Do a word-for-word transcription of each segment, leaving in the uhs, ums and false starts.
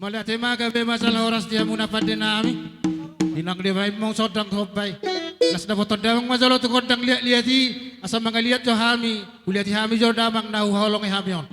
Mauliate ma, gabe ma jala horas di hamuna pande nami. Di na dibahen muna sondang tu hombar i, las dapotan damang ma jolo tu gondang liatliat i. Asa mangaliat jo hami, huliati hami jo damang na huhaholongi hami on.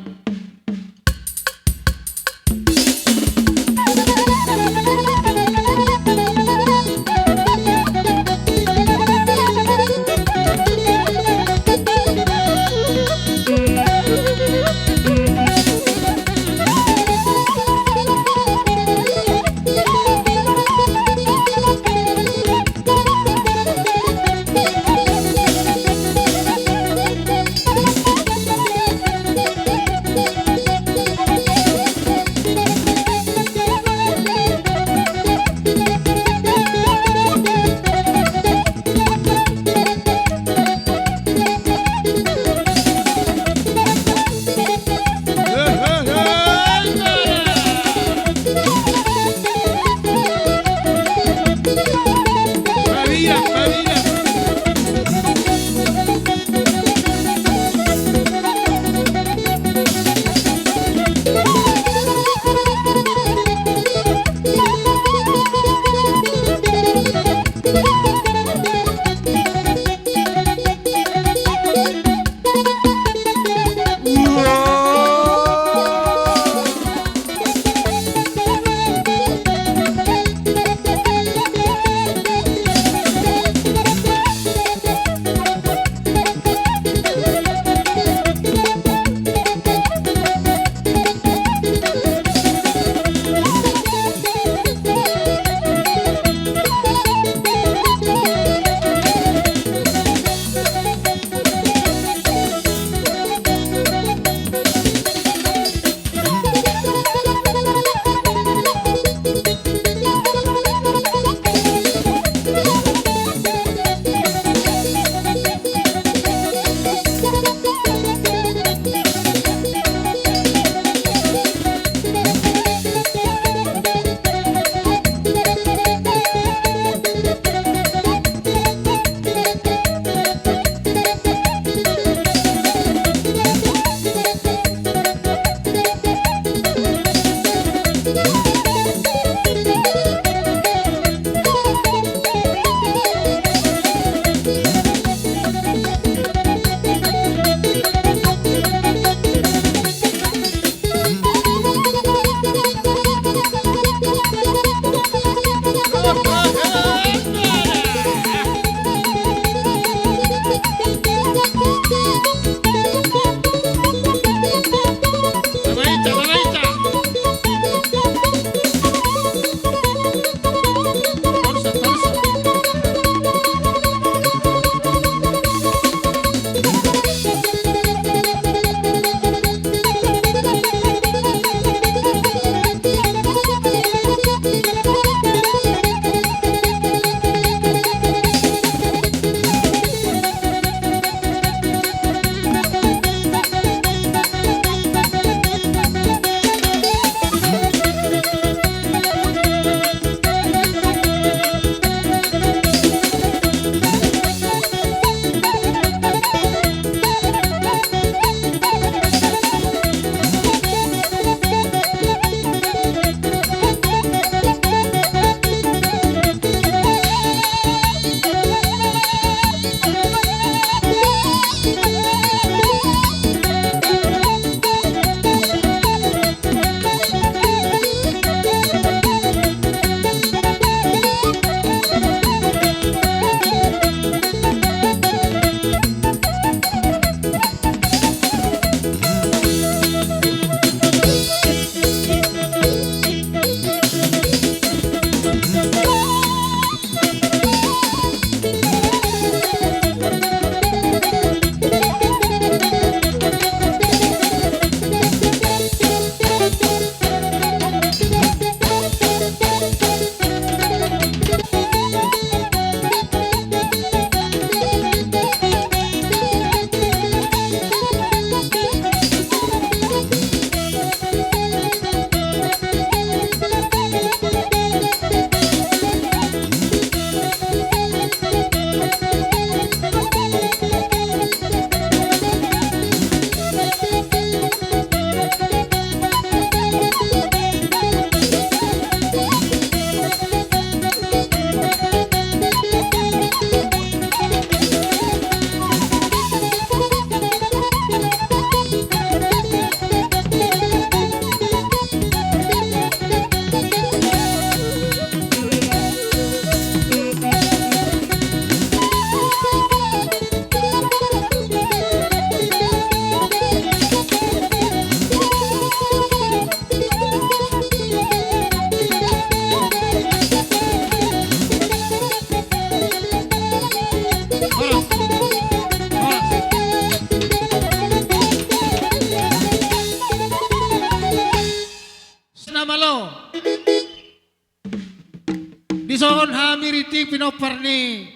Songon hami rintik pinompar ni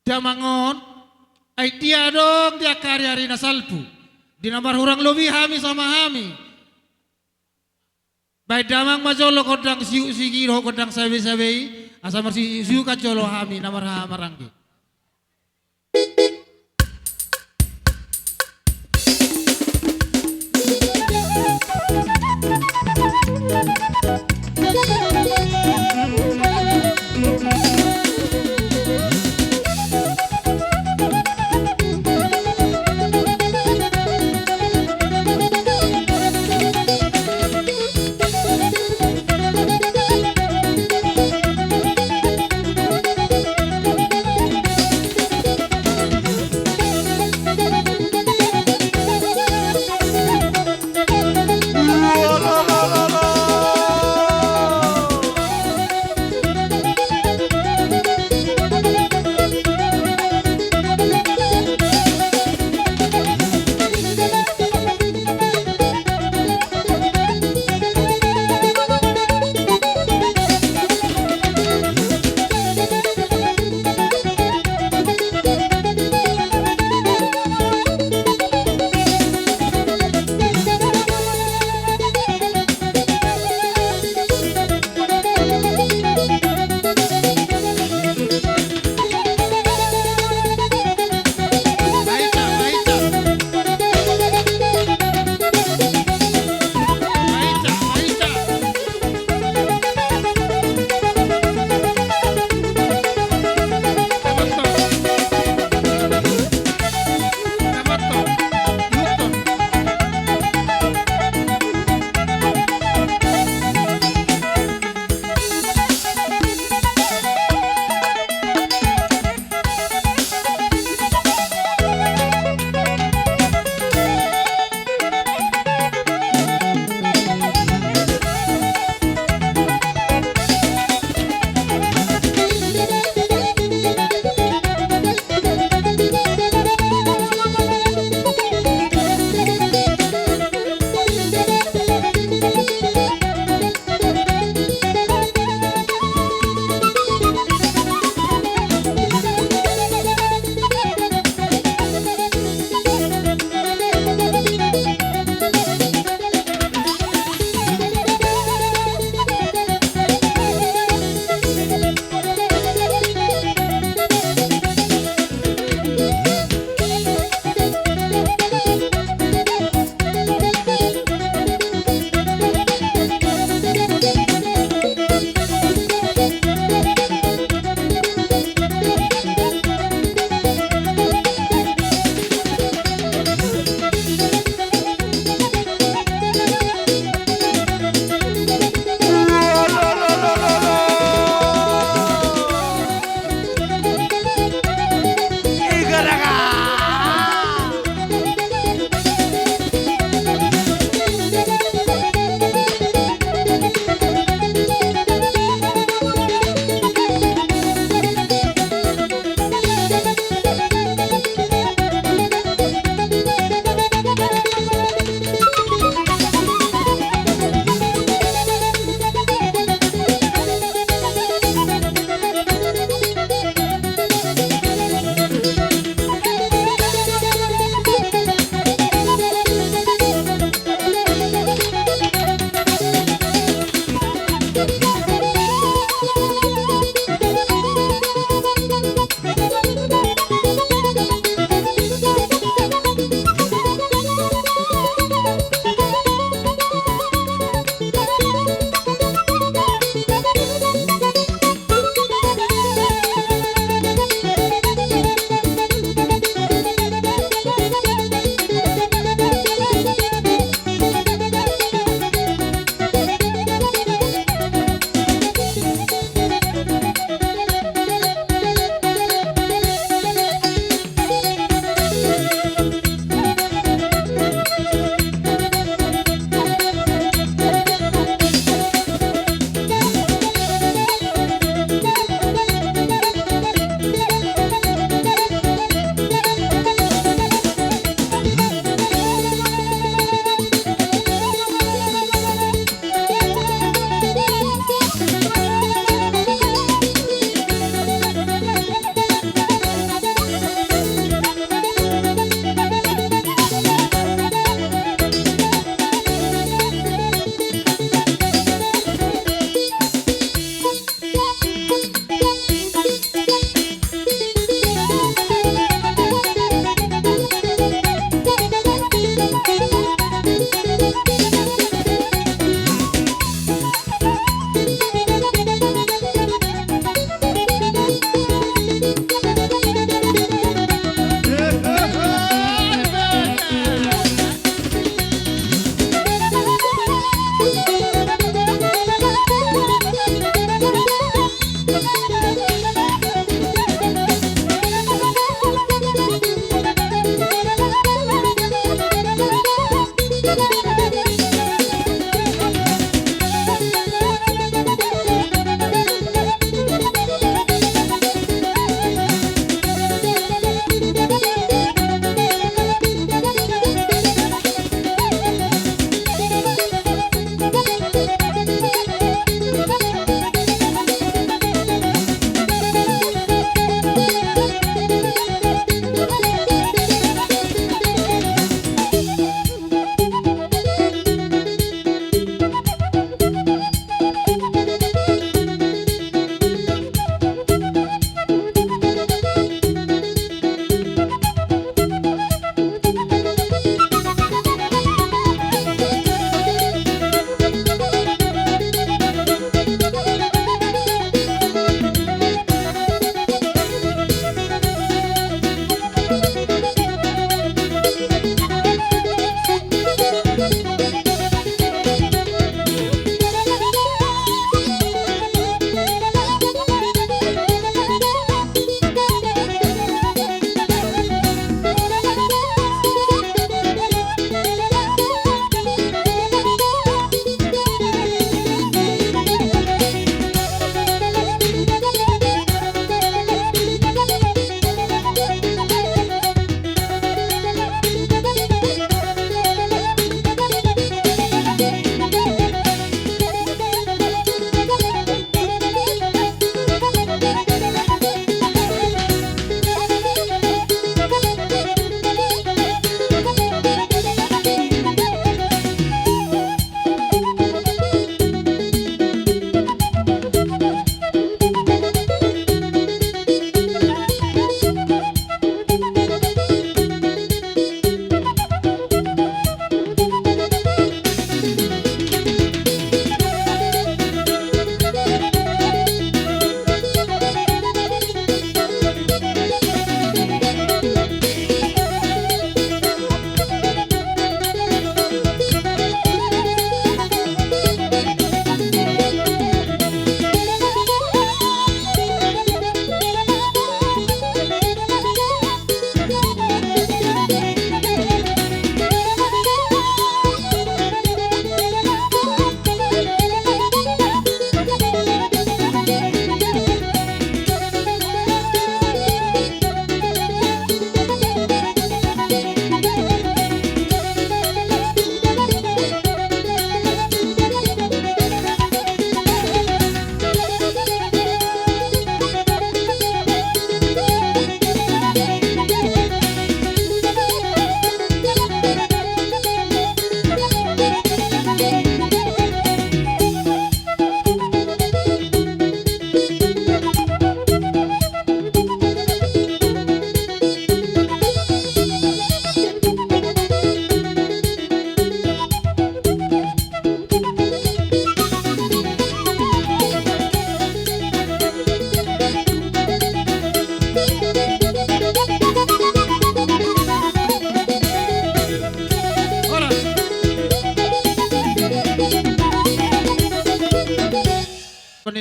damang on, ai dia adong di angka ari-ari na salpu, di na marhurang lobi hami sama hami. Baen damang ma jolo gondang siuk-siuk i dohot gondang sabe-sabe i, asa marsiuk-siukan jolo hami na marhaha maranggi.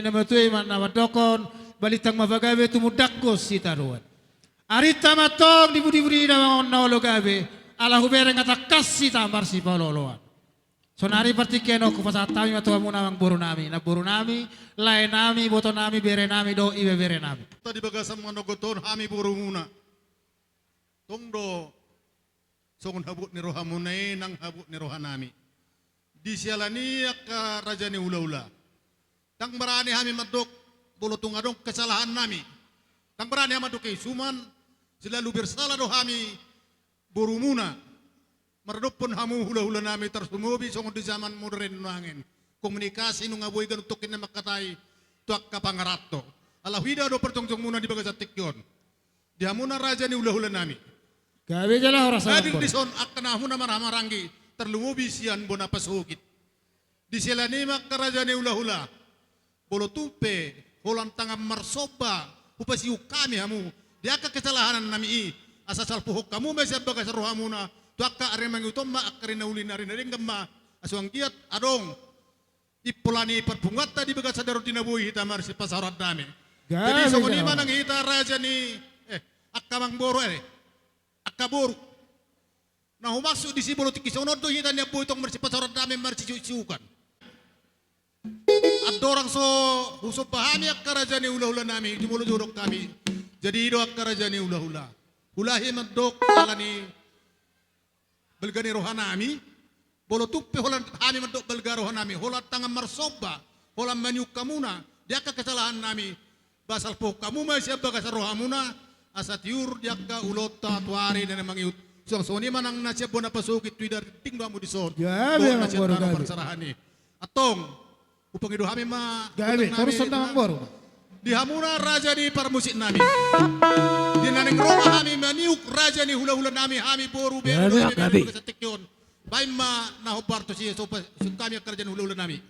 Na matua i ma na mandokhon, balintang ma pagabe tumundalhon sitadoan. Arinta ma antong di pudi-pudi na mangaon na olo gabe, ala hubereng hatangkas hita marsipaolo-oloan. Sonari partingkian on hupasahat hami ma tu hamuna amangboru nami, namboru nami, lae nami, iboto nami, bere nami, dohot ibebere nami. Di bagasan manogot on hami borumuna. Tong do songon habot ni rohamuna i nang habot ni roha nami. Di siala ni i angka raja ni hula-hula, ndang barani hami mandok molo tung adong kesalahan nami. Ndang barani hami mandok i, suman selalu bersala do hami borumuna. Maradophon hamu hula-hula nami tarsumobi songon di zaman modern nuaeng. Komunikasi nunga boi ganup tongkin na mangkatai tu angka pangaranto. Ala huida do parjongjongmuna di bagasan tingki on. Di hamuna raja ni hula-hula nami. Gabe jala horas. Hadir di son angka na hamuna marhaha maranggi, tarlumobi sian bona pasogit. Di siala ni i ma angka raja ni hula-hula, molo tung pe holan tangan marsomba hupasihut hami hamu di angka kesalahan nami i, asa salpuhon hamu ma sian bagasan rohamuna tu angka ari na mangihut on ma angka ari na uli, ari na denggan ma, asa anggiat adong impola ni parpunguanta di bagasan ari on di na boi hita marsipasaoran dame. Jadi songon i ma nang hita raja ni, eh, angka amangboru, eh, angka boru. Na humaksud disi, molo tingki songon on do hita nian boi tong marsipasaoran dame, marsisihut-sihutan. Andorang so husomba hami angka raja ni hula-hula nami, jumolo jodok hami. Jadi i do angka raja ni hula-hula. Hulahi mandok ala ni balga ni roha nami. Molo tung pe holan hami mandok balga roha nami, holan tangan marsomba, holan manihut hamuna di angka kesalahan nami, ba salpuhon hamu ma sian bagasan rohamuna, asa tiur di angka ulaonta tu ari na mangihut. Suang songon i ma nang na sian bona pasogit tu Indarinding do hamu di son. Gabe, dohot na sian amangboru, tano gabe. Parserahan i. Antong, hupangido hami ma. Gabe, hutang nami, torus ma, amangboru. Di hamuna raja ni parmusik nami. Di na naeng ro ma hami manihut raja ni hula-hula nami, hami boru, bere, gabe, dohot gabe. Ibebere nami di bagasan tingki on. Baen ma na hombar tusi, so pa, so hami angka raja ni hula-hula nami.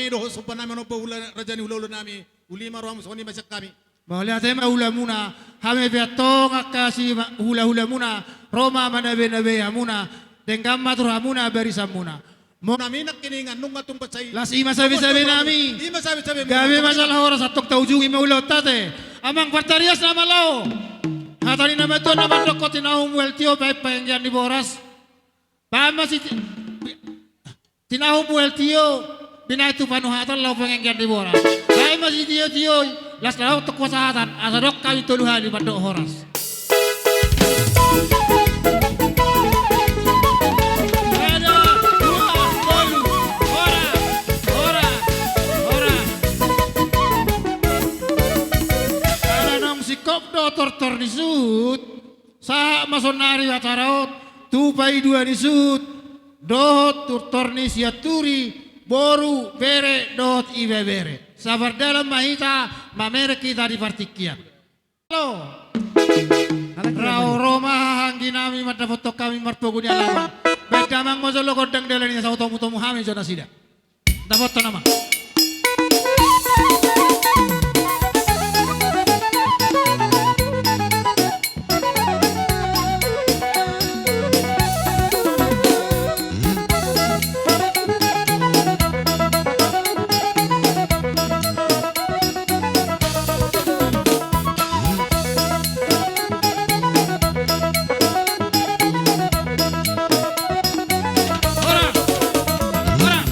Dohot somba nami, manomba hula raja ni hulahula nami. Uli ma rohamu, songon i ma sian hami. Mauliate ma hulamuna, hami pe antong angka si ma-, hulahulamuna, ro ma manabenabei hamuna, denggan ma tu rohamuna barisanmuna. Mo- Nami nangkiningan, nunga tung pacai. Las i ma sabesabe nami. I ma sabesabe. Gabe ma jala horas, antong taujungi ma ulaonta ate. Amang partarias na malo. Hata ni natuatua na mandok, tinahu mual tio, baen panganggian ni boras. Baen ma si ti-, tinahu mual tio, binaen tu panuhatan laho panganggian ni boras. Baen ma sitiotio i, las na ro tu hasahatan, asa dok hami tolu hali mandok horas. Sada, dua, tolu, horas, horas, horas. Ala naung singkop do tortor ni suhut. Sahat ma saonari acara on tu paidua ni suhut dohot tortor ni sianturi, boru, bere dohot ibebere. Sabar dalan ma hita, mamereng hita di partingkian. Halo. Rau ro ma haha anggi nami mandapothon hami marpogu ni alaman. Baen damang ma jolo gondang dalan i, asa hutomutomu hami jo nasida. Dapothon nama. Horas! Horas!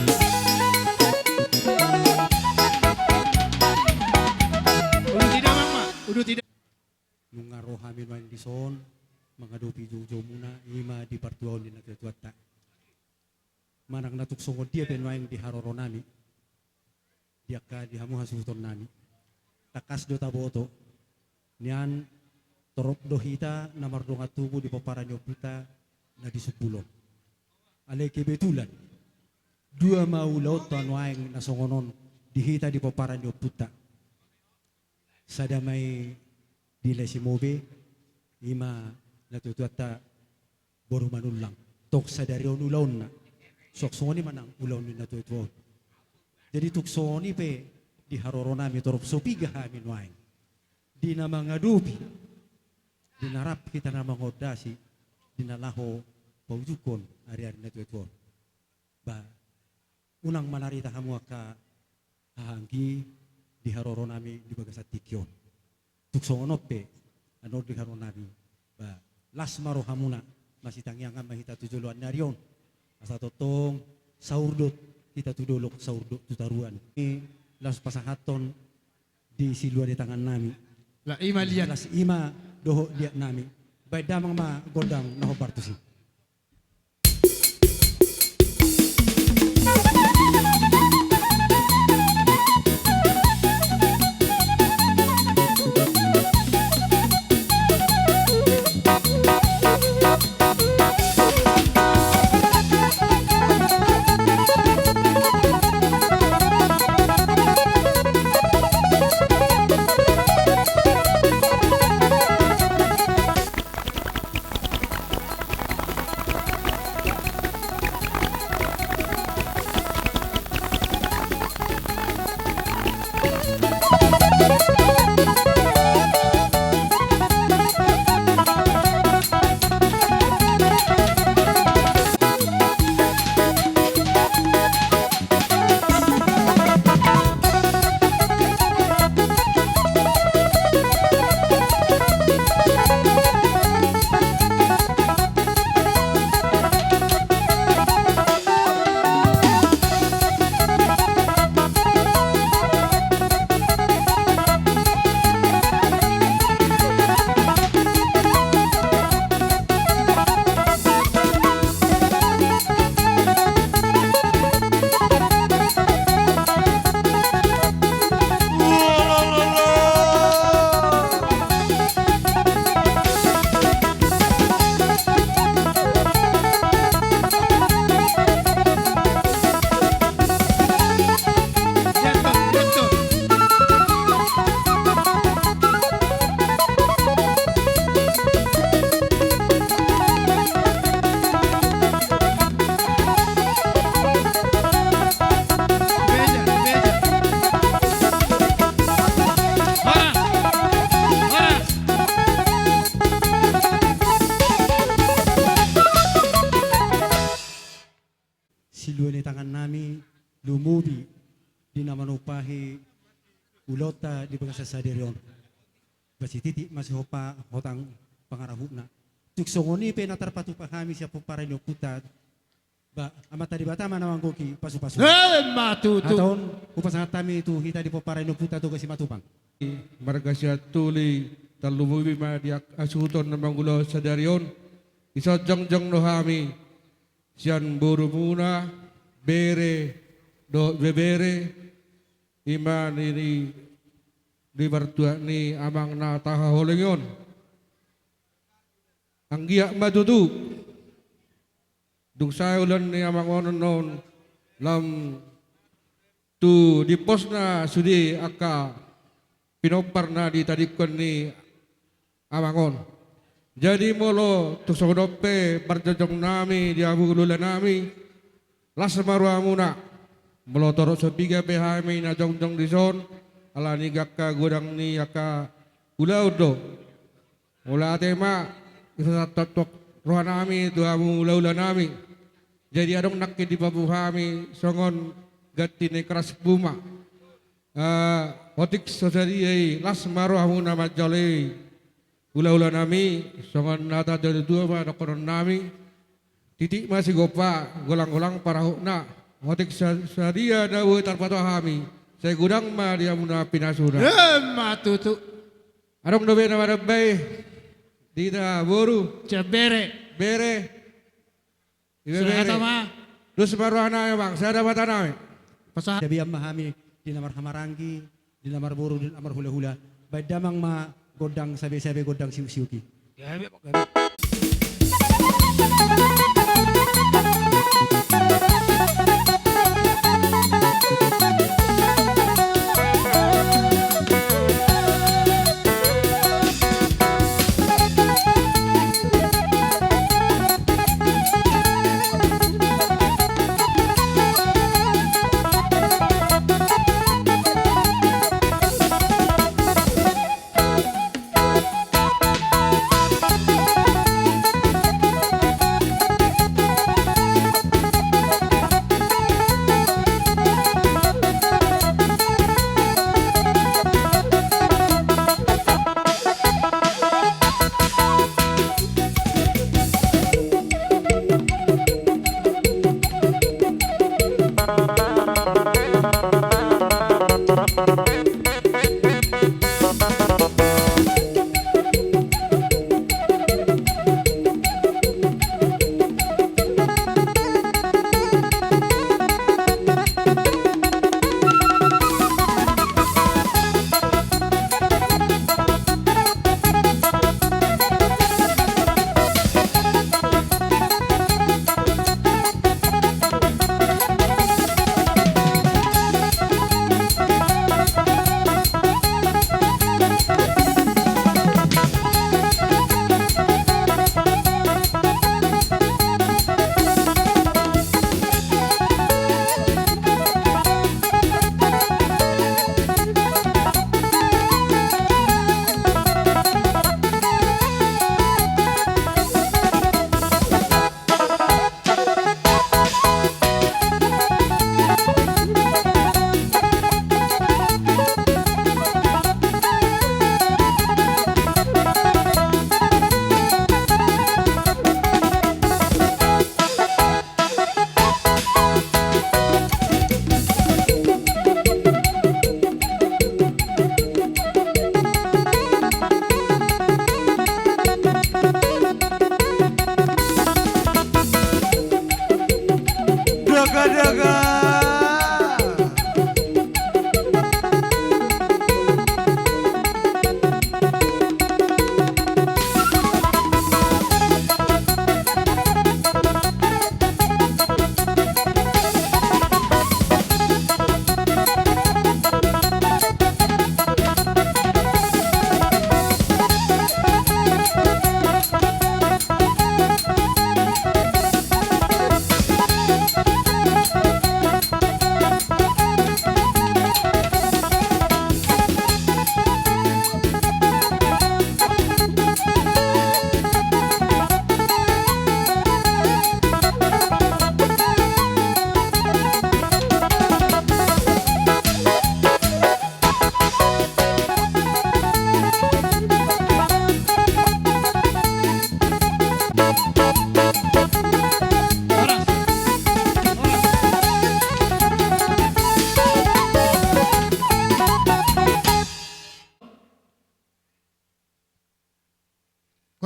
Uduti damang ma, uduti da-, nunga ro hami nuaeng dison mangadopi joujoumuna, i ma di partuaon ni natuatuanta. Manang na tung songon dia pe nuaeng di haroro nami, di angka di hamu hasuhuton nami. Tangkas do taboto, nian torop do hita na mardongan tubu di pomparan ni ompunta na di Sumbul on. Alai kebetulan, dua ma ulaonta nuaeng na songon on di hita di pomparan ni ompunta. Sada ma i di Lae Simobe, i ma natuatuanta boru Manullang. Tong sadari on ulaonna. Suang songon i ma nang ulaon ni natuatua on. Jadi tung songon i pe di haroro nami, torop so piga hami nuaeng di na mangadopi, di na rap hita na mangondasi, di na laho paujunghon ariari ni natuatua on. Ba, unang manarita hamu angka haha anggi di haroro nami di bagasan tingki on. Tung songon on pe, annon di haroro nami, ba, las ma rohamuna, masitangiangan ma hita tu joloan ni ari on. Asa tongtong saurdot hita tu dolok, saurdot tu toruan. I laos pasahathon di silua di tangan nami. Las i ma liat. Las i ma dohot liat nami. Baen damang ma gondang na hombar tusi. lumobi di na manumpahi ulaonta di bagasan sadari on. Ba sititi ma sihompa hotang pangarahutna. Tung songon i pe na tarpatupa hami sian pomparan ni ompunta. Ba, Amanta Debata ma na manggohi pasu-pasu. Emma tutu. Hata on, hupasahat hami tu hita di pomparan ni ompunta Toga Simatupang. Marga Siantuli, tarlumobi ma di hasuhuton na mangulahon sadari on, dison jongjong do hami, sian borumuna, bere, dohot ibebere, i ma di, di, di martua ni amang na tahaholongi on. Anggiat ma tutu. Dung sae ulaon ni amang on annon, lam tu diposna sude angka pinompar na ditadingkon ni amang on. Jadi molo tung songon on pe parjongjong nami di hamu hulahula nami, las ma rohamuna. Molo torop so piga pe hami na jongjong dison, ala ni angka godang ni angka ulaon do. Mauliate ma, dipasahat roha nami tu hamu hulahula nami. Jadi adong nangkin dipaboa hami songon ganti ni keras buma. Eh, otik so sadia i, las ma rohamuna manjalo i. Hulahula nami, songon hata ni natuatua ma dohonon nami. Titik ma sigompa, golang-golang parahutna. Otik sa-, sadia na boi tarpatupa hami, sai godang ma di hamuna pinasuna. Emma tutu. Adong dope na madambai di hita boru. Sian bere. Bere. Ibebere. Sahata ma. Dos ma roha nami, Amang, sada ma hata nami. Pasahat. Gabe ma hami di na marhahamaranggi, di na marboru, di na marhulahula. Baen damang ma gondang sabe-sabe, gondang siuk-siuk i. Gabe, gabe.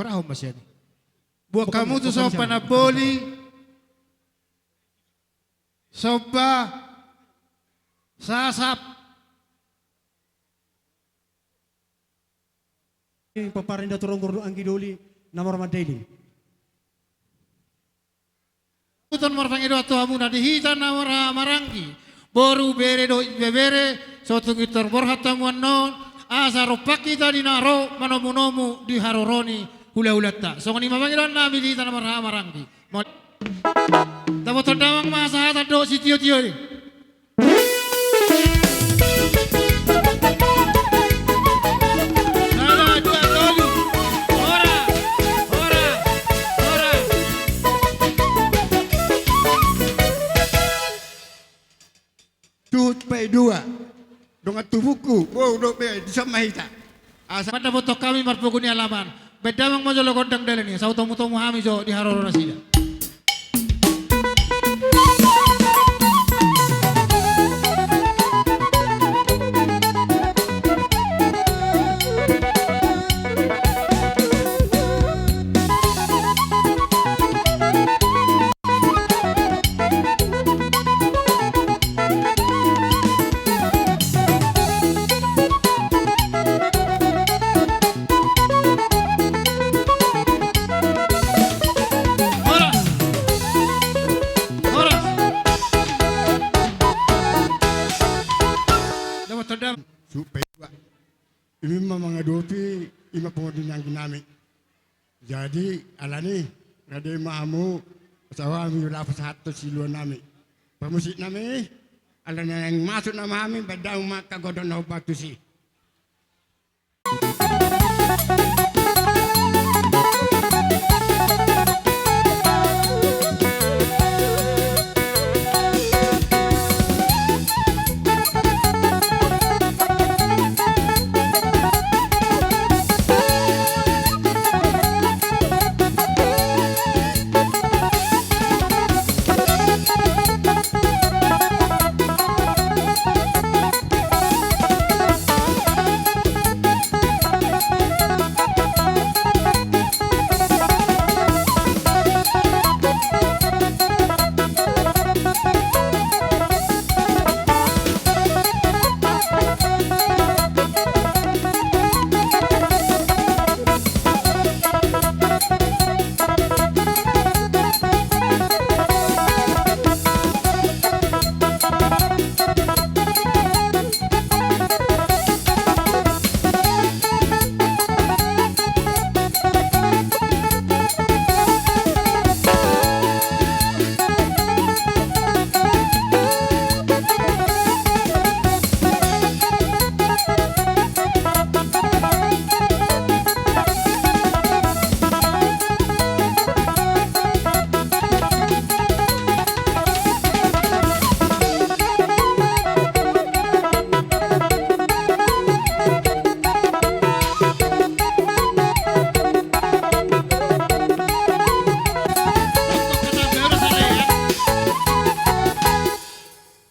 Parahon ma sian i. Buat hamu tu somba na boli, somba sasap. Pomparan ni Datu Ronggor dohot anggi doli na marhaha Mandailing. Tutu marpangidoan tu hamuna di hita na marhaha maranggi, boru, bere dohot ibebere, so tung pintor borhat hamu annon, asa rompak hita di na ro manomunomu di haroro ni hulahulanta. Songon i ma pangidoan nami di hita na marhaha maranggi. Mo-, dapotan damang ma sahatan dohot sitiotio i. Sada, dua, tolu. Horas, horas, horas. Suhut paidua. Dongan tubungku, boi dope, dison ma hita. Asa mandapothon hami marpogu ni alaman. Baen damang ma jolo gondang dalan i, asa hutomutomu hami jo di haroro nasida. Horas. Horas. Dapotan damang. Suhut paidua. Ima mangadopi, ima pangonding ni anggi nami. Jadi, alani, rade ma hamu, asa hami laho pasahathon silua nami. Parmusik nami, alani naeng masuk nama hami, baen damang ma angka godang na hombar tusi.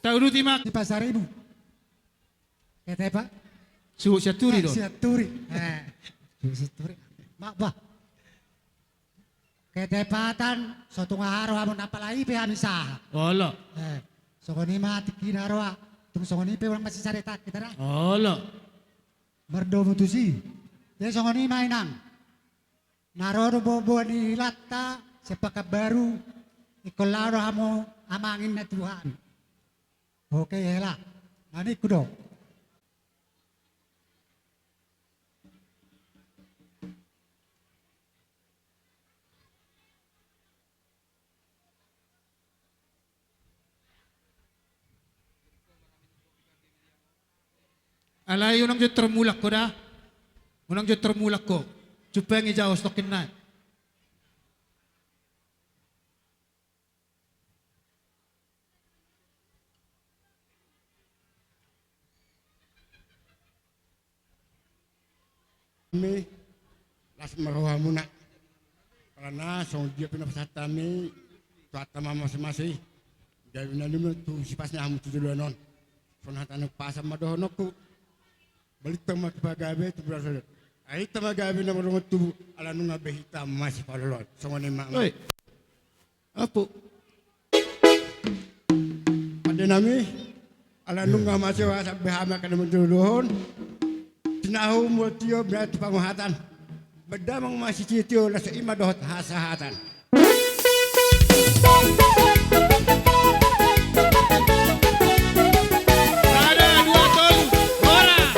Tauluti ma di Pasaribu. Ketepa. Suhut Sianturi do. Sianturi. Eh, Suhut Sianturi. Mak bah. Ketepatan, so tung aha ro hamu na pala i pe hami sahat. Olo. Eh, songon i ma tingkina roha, tung songon i pe unang masisarita hita da. Olo. Mardomu tusi. Jadi songon i ma inang. Na ro do boaboa ni hilanta, sian Pekanbaru, ingkon laho do hamu amangin na tuaan. Oke, hela. Maningku do. Alai unang jo tarmulak ho da. Unang jo tarmulak ho. Jumpangi jaos tongkin nai. Hami las ma rohamuna. Alana songon dia pe na pasahat hami tu hata ma mase-mase i. Gabe na lima tu sipasna hamu tu joloan on. Songon hata ni umpasa ma dohononku. Balintang ma tu pagabe tu bulan sadot. Ai hita ma gabe na mardongan tubu, ala nunga be hita masipaloloan. Songon i ma. Oi. Apu. Pande nami, ala nunga masihol asa be hami angka na manjolohonon. Tinahu ma tio, binahen tu panguhatan. Baen damang ma sitio-tio, laos i ma dohot hasahatan. Sada, dua, tolu. Horas,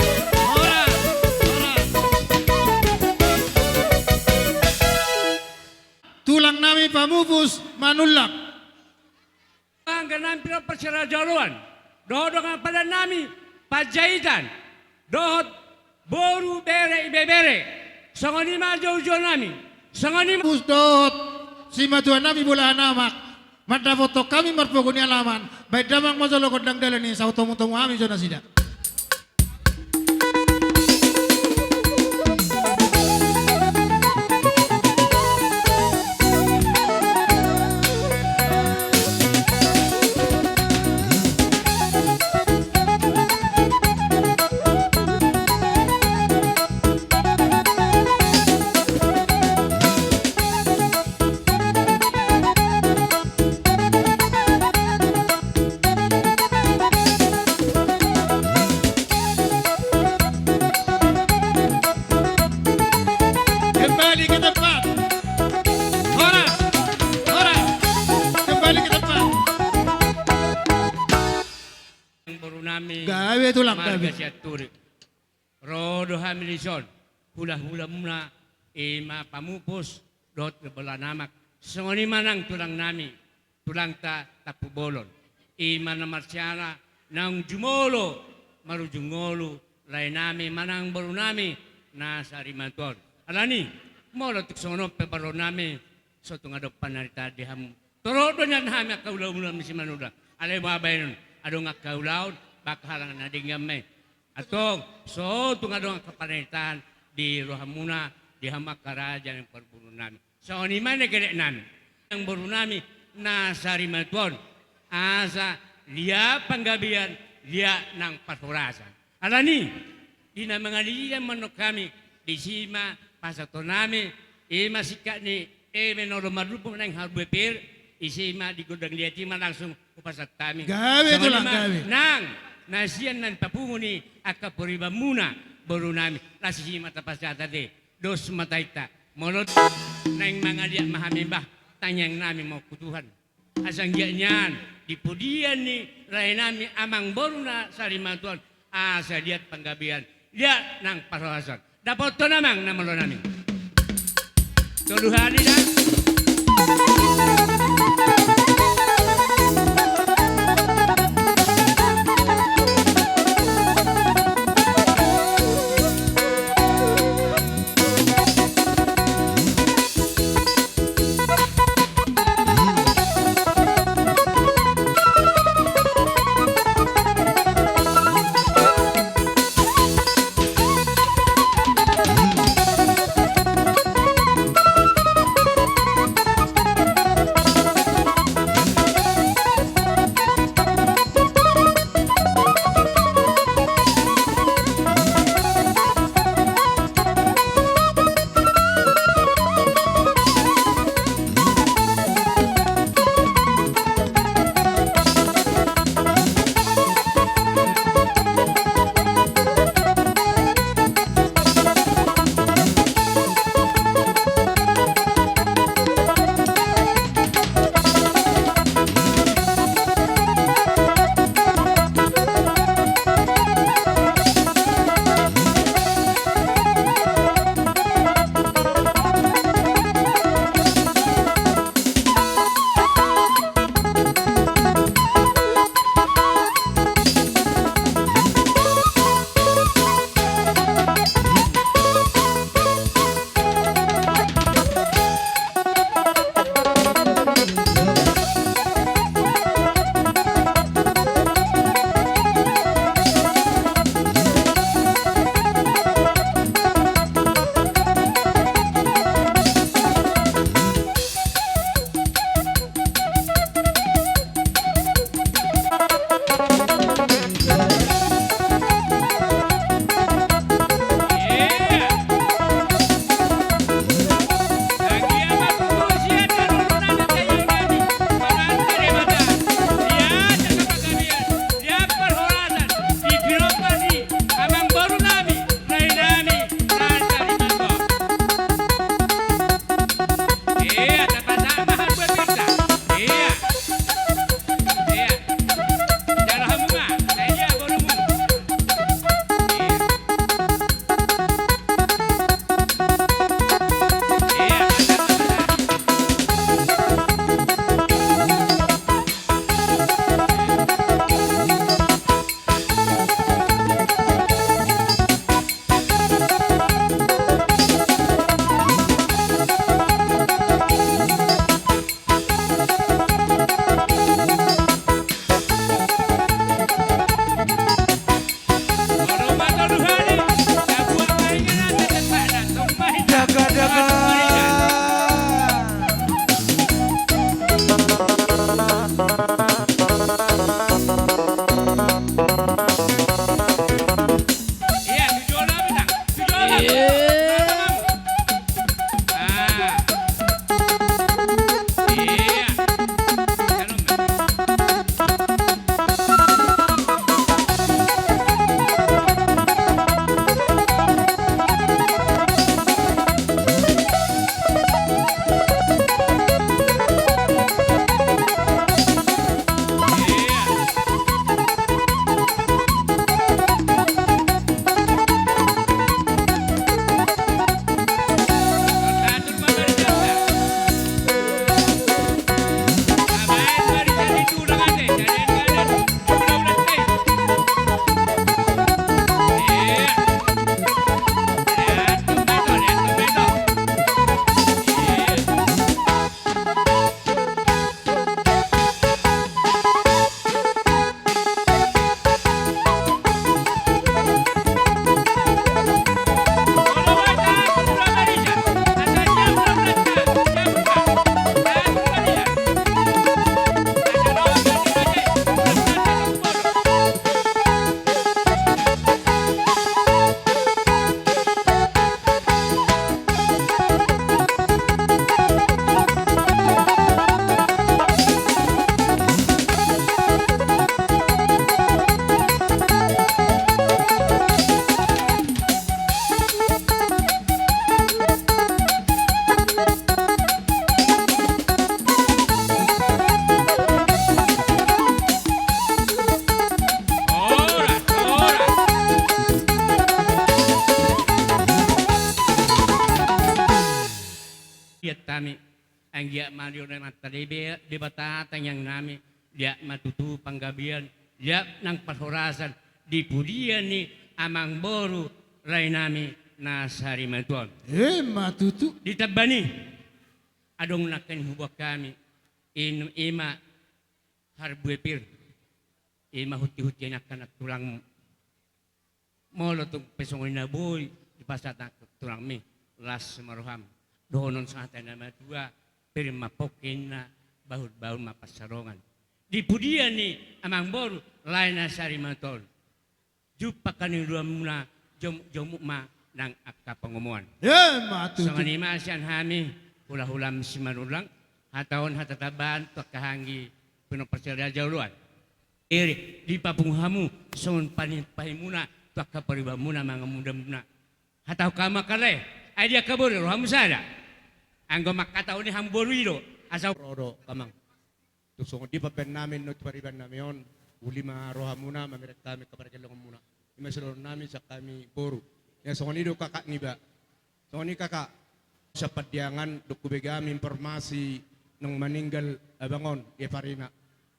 horas, horas. Tulang nami Pamupus Manullang. Angka nami pinompar siraja oloan, dohot dongan padan nami Panjaitan, dohot boru, bere, ibebere, songon i ma joujou nami, songon i ma. Pus dohot simatua nami Bolahan Amak, mandapothon hami marpogu ni alaman, baen damang ma jolo gondang dalan i, sai tomu-tomu hami jo nasida. Kembali ke tempat. Horas, horas. Kembali ke tempat. Boru nami. Gabe tulang, marga gabe. Sianturi. Ro do hami dison, hula-hulamuna, i ma Pamupus dohot Bolahan Amak. Songon i ma nang tulang nami, tulangta Tampubolon. I ma na marsiala naung jumolo marujung ngolu, lae nami manang boru nami na sarimatua on. Alani, molo tung songon on pe boru nami, so tung adong panaritaan di hamu. Torop do nian hami angka ulaon-ulaon ni si Manullang. Alai ma baenon, adong angka ulaon, bangka halak na denggan ma i. Antong, so tung adong angka panaritaan di rohamuna, di hamu angka raja nang parboru nami. Songon i ma na gellek nami. Nang boru nami, na sarimatua on. Asa liat panggabean, liat nang parhorasan. Alani, di na mangaliat ma annon hami, disi ma pasahaton nami, i ma singkat ni eme na olo marlumbung naeng haru beper, disi ma di gondang liat i ma langsung hupasahat hami. Gabe tulang, gabe. Nang, na sian na nipapungu ni angka paribanmuna, boru nami, laos disi ma tapasahat ate, dos ma tainta, molo naeng mangaliat ma hami bah, tangiang nami ma on tu Tuhan. Asa anggiat nian, di pudian ni lae nami amangboru na sarimatua on, asa liat panggabean, liat nang parhorasan. Dapothon amang na malo nami. Tolu hali da. Liat hami, anggiat ma di on Amanta Debe-, Debata tangiang nami, liat ma tutu panggabean, liat nang parhorasan, di pudian ni amangboru lae nami na sarimatua on. Emma tutu. Ditambani, adong nangkin huboan hami, in-, ima harbue pir, ima hunti-hunti ni angka na tulangmu. Molo tung pe songon i na boi dipasahat angka tulangmi, las ma roham. Dohonon sahata ni na matua, pir ma pongki inna, bahul-bahul ma pansalongan. Di pudian ni amangboru lae na sarimatua on, jumpang hangoluanmuna, jomuk-jomuk ma nang angka pangomoan. Emma tutu. Songon i ma sian hami, hula-hulam Simanullang, hata on hata tambahan tu angka anggi pinompar siraja oloan. Iri, dipapungu hamu songon panumpahimuna tu angka paribanmuna, mangamudamuna. Hatahon hamu angka lae, ai di angka boru rohamu sada. Anggo mangkatahon i hamu boru i do, asa ro do amang. Tung songon dia pambahen nami on tu pariban nami on, uli ma rohamuna, mamereng hami angka pargellengonmuna. Ima sidohonon nami sian hami boru. Ia songon i do kakak niba. Songon i kakak. Sian Pandiangan, dung hubege hami informasi naung maninggal abang on, Evarina.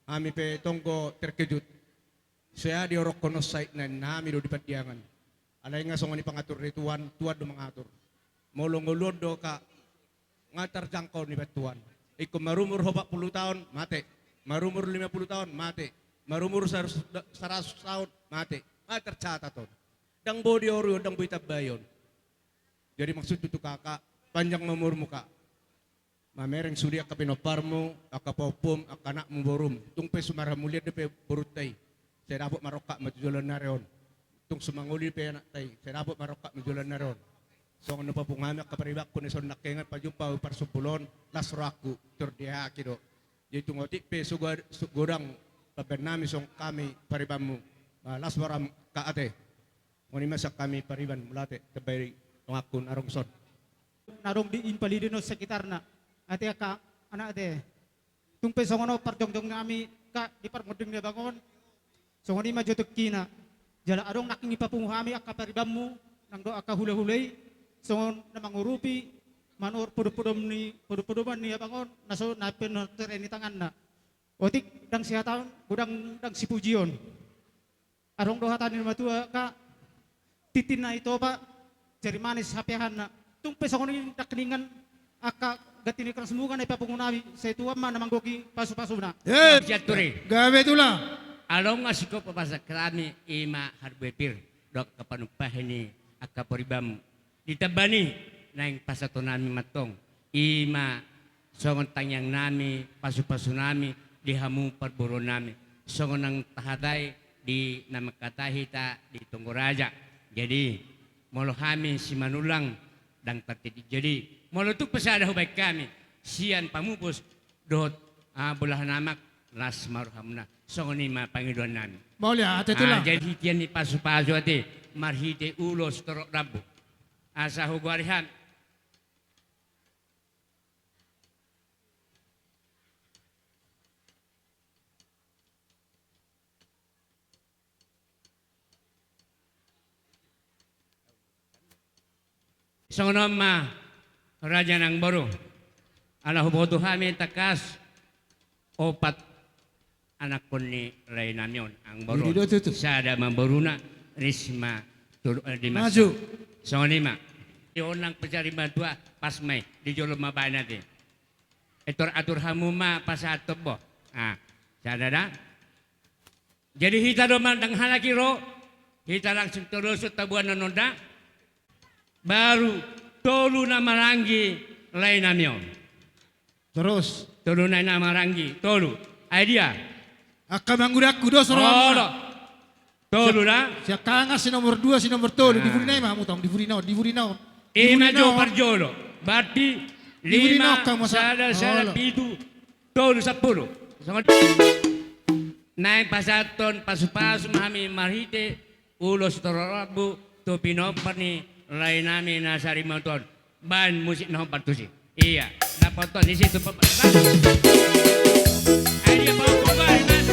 Hami pe tonggo terkejut. Sai diorongkon on saitna, ninna hami do di Pandiangan. Alai nga songon i pangatur ni Tuhan, Tuhan do mangatur. Molo ngolu on do, Kak, nga tarjangkau niba Tuhan. Ingkon marumur opat pulu taon, mate. Marumur lima pulu taon, mate. Marumur sar-, saratus taon, mate. Nga tarcatat on. Ndang boi dioru on, ndang boi ditambai on. Jadi maksudhu tu kakak, panjang ma umurmu, Kak. Mamereng sude angka pinomparmu, angka pahompum, angka anakmu, borum. Tung pe sumarham mulian dope borunta i, sai dapot marrongkap ma tu joloan ni ari on. Tung sumangoli pe anakta i, sai dapot marrongkap ma tu joloan ni ari on. Songon na papungu hami angka paribanku na dison nangkiningan, pajumpa parsombulan, las rohangku, tor diahaki do. Jadi tung otik pe so go-, so godang pambahen nami songon hami paribanmu. Ah, las roham, Kak, ate. Songon i ma sian hami pariban, mauliate, tambai donganku na adong dison. Na adong di impalidin on sekitarna. Ate angka anak ate. Tung pe songon on parjongjong nami, Kak, di parmonding ni abang on. Songon i ma jo tingkina. Jala adong nangkin dipapungu hami angka paribanmu, nang dohot angka hulahula i, songon na mangurupi, manuhor podompodom ni, podompodoman ni abang on, na so na pinartera ni tanganna. Otik ndang sihataon, godang ndang sipujion. Adong do hata ni na matua, Kak, tintin na i topa, jari manis hape ahanna. Tung pe songon i nangkiningan angka ganti ni krans muga na dipapungu nami, sai Tuhan ma na manggohi pasupasuna. Eh, sian Turi. Gabe tulang. Adong nga singkop pasahat hami, ima harbue pir, dohot angka panumpahi ni angka paribanmu. Ditambani, naeng pasahaton nami ma antong. Ima songon tangiang nami, pasupasu nami, di hamu parboruon nami. Songon na tahatai di na mangkatai hita di Tonggo Raja. Jadi, molo hami Simanullang, ndang tartiti. Jadi, molo tung pe sada hubaen hami, sian pamupus, dohot, ah, bolahan amak, las ma rohamuna. Songon i ma pangidoan nami. Mauliate, ah, tulang. Jadi hita ni pasupasu ate, marhite ulos torop rambu. Asa hugoari hami. Songon on ma, raja nang boru. Ala huboto hami tangkas opat anakkon ni lae nami on, anggo boru. Sada ma boruna, Risma, tolu, eh, Dimas. Maju. Songon i ma. Di on nang pe sarimatua, pas ma i, di jolo ma baen ate. Atur-atur hamu ma pasahathon bo. Ah, sada da. Jadi hita do ma ndang halak i ro, hita langsung toloshon taboan annon da. Baru tolu na maranggi lae nami on. Terus? Tolu na, na maranggi, tolu. Ai dia? Angka mangudangku do, soro. Olo. Tolu na. Sian, sian kangas si nomor dua, si nomor tolu. Nah. Di vurina i ma, mutong, di vurina on, di vurina on. Ima jo parjolo. Berarti lima, sada, sada, pitu, tolu, sampulu. Songon. Naeng pasahathon pasupasu ma hami marhite ulos torop rambu tu pinompar ni lae nami na sarimatua on. Baen musik na hombar tusi. Iya, dapoton di situ pe-, ai dia, pahombari, Mas.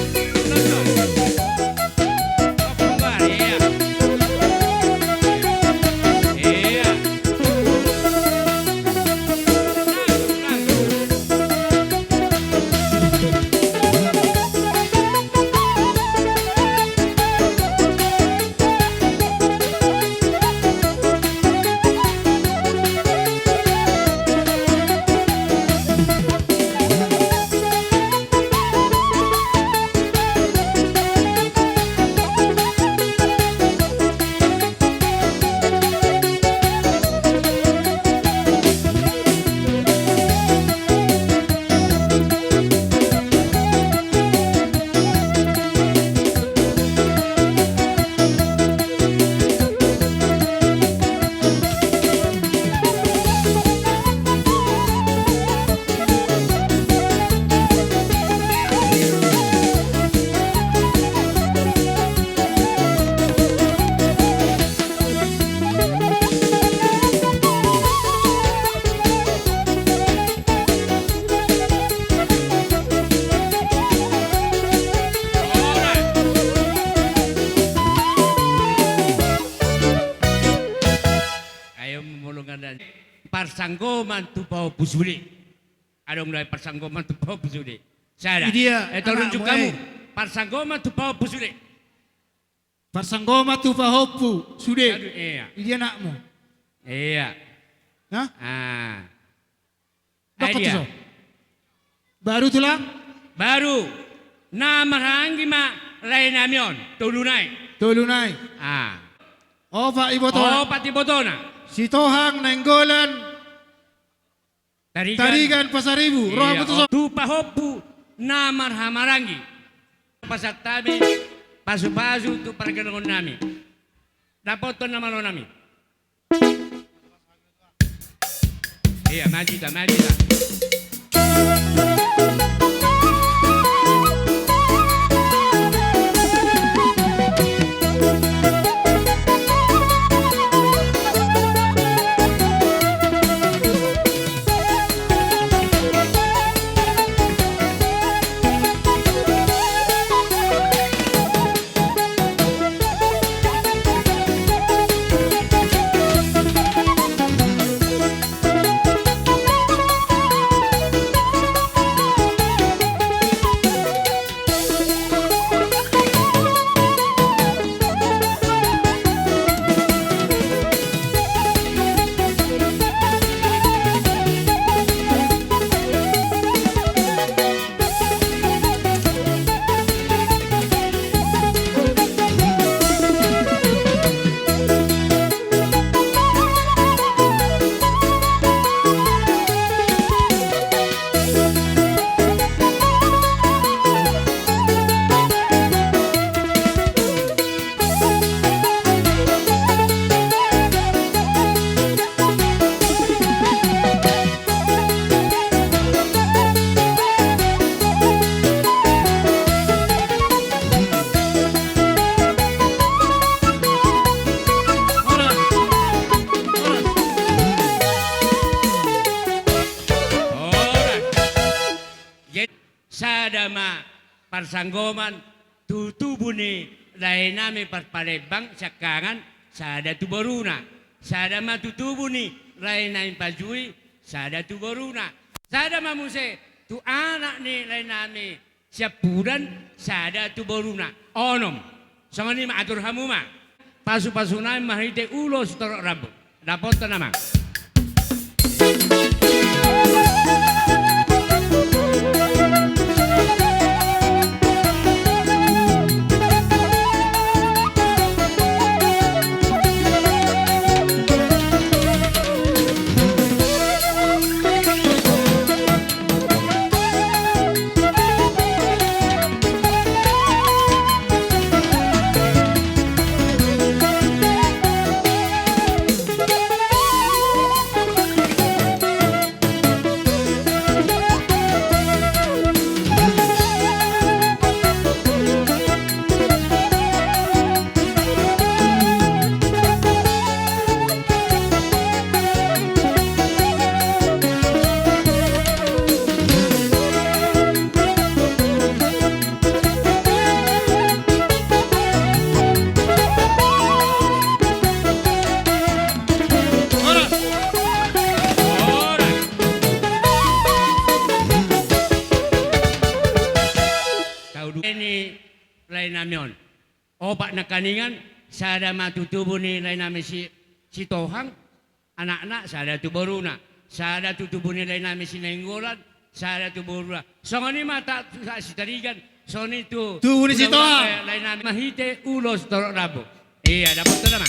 Pahombari, iya. Iya. Parsanggoman tu pahompu sude. Adong do parsanggoman tu pahompu sude? Sada. Idia, eh, tolong anakmu, juga kamu, eh. Parsanggoman tu pahompu sude. Parsanggoman tu pahompu sude. Aduh, iya. Idia anakmu? Iya. Hah? Ah. Dokon tu so. Baru tulang? Baru. Na marhahamaranggi ma lae nami on, tolu nai. Tolu nai. Ah. Opat ibotona. Opat ibotona. Sitohang, Nainggolan, Tarigan. Tarigan, Pasaribu. Iya. Roha putus. Tu pahompu na marhahamaranggi. Pasahat hami pasupasu tu pargellengon nami. Dapothon na malo nami. Iya, maju ta, maju ta. Sada ma parsanggoman tu tubu ni lae nami Parpalembang siangkangan, sada tu boruna. Sada ma tu tubu ni lae nami Pajui, sada tu boruna. Sada ma muse tu anak ni lae nami Siampudan, sada tu boruna. Onom. Songon i ma, atur hamu ma. Pasupasu nami marhite ulos torop rambu. Dapothon nama. Lae nami on. Opat nangkiningan, sada ma tu tubu ni lae nami si, Sitohang, anakna, sada tu boruna, sada tu tubu ni lae nami si Nainggolan, sada tu boruna. Songon i ma tu Sitarigan, songon i tu tubu ni Sitohang, eh, lae nami marhite ulos torop rambu. Iya, dapothon nama.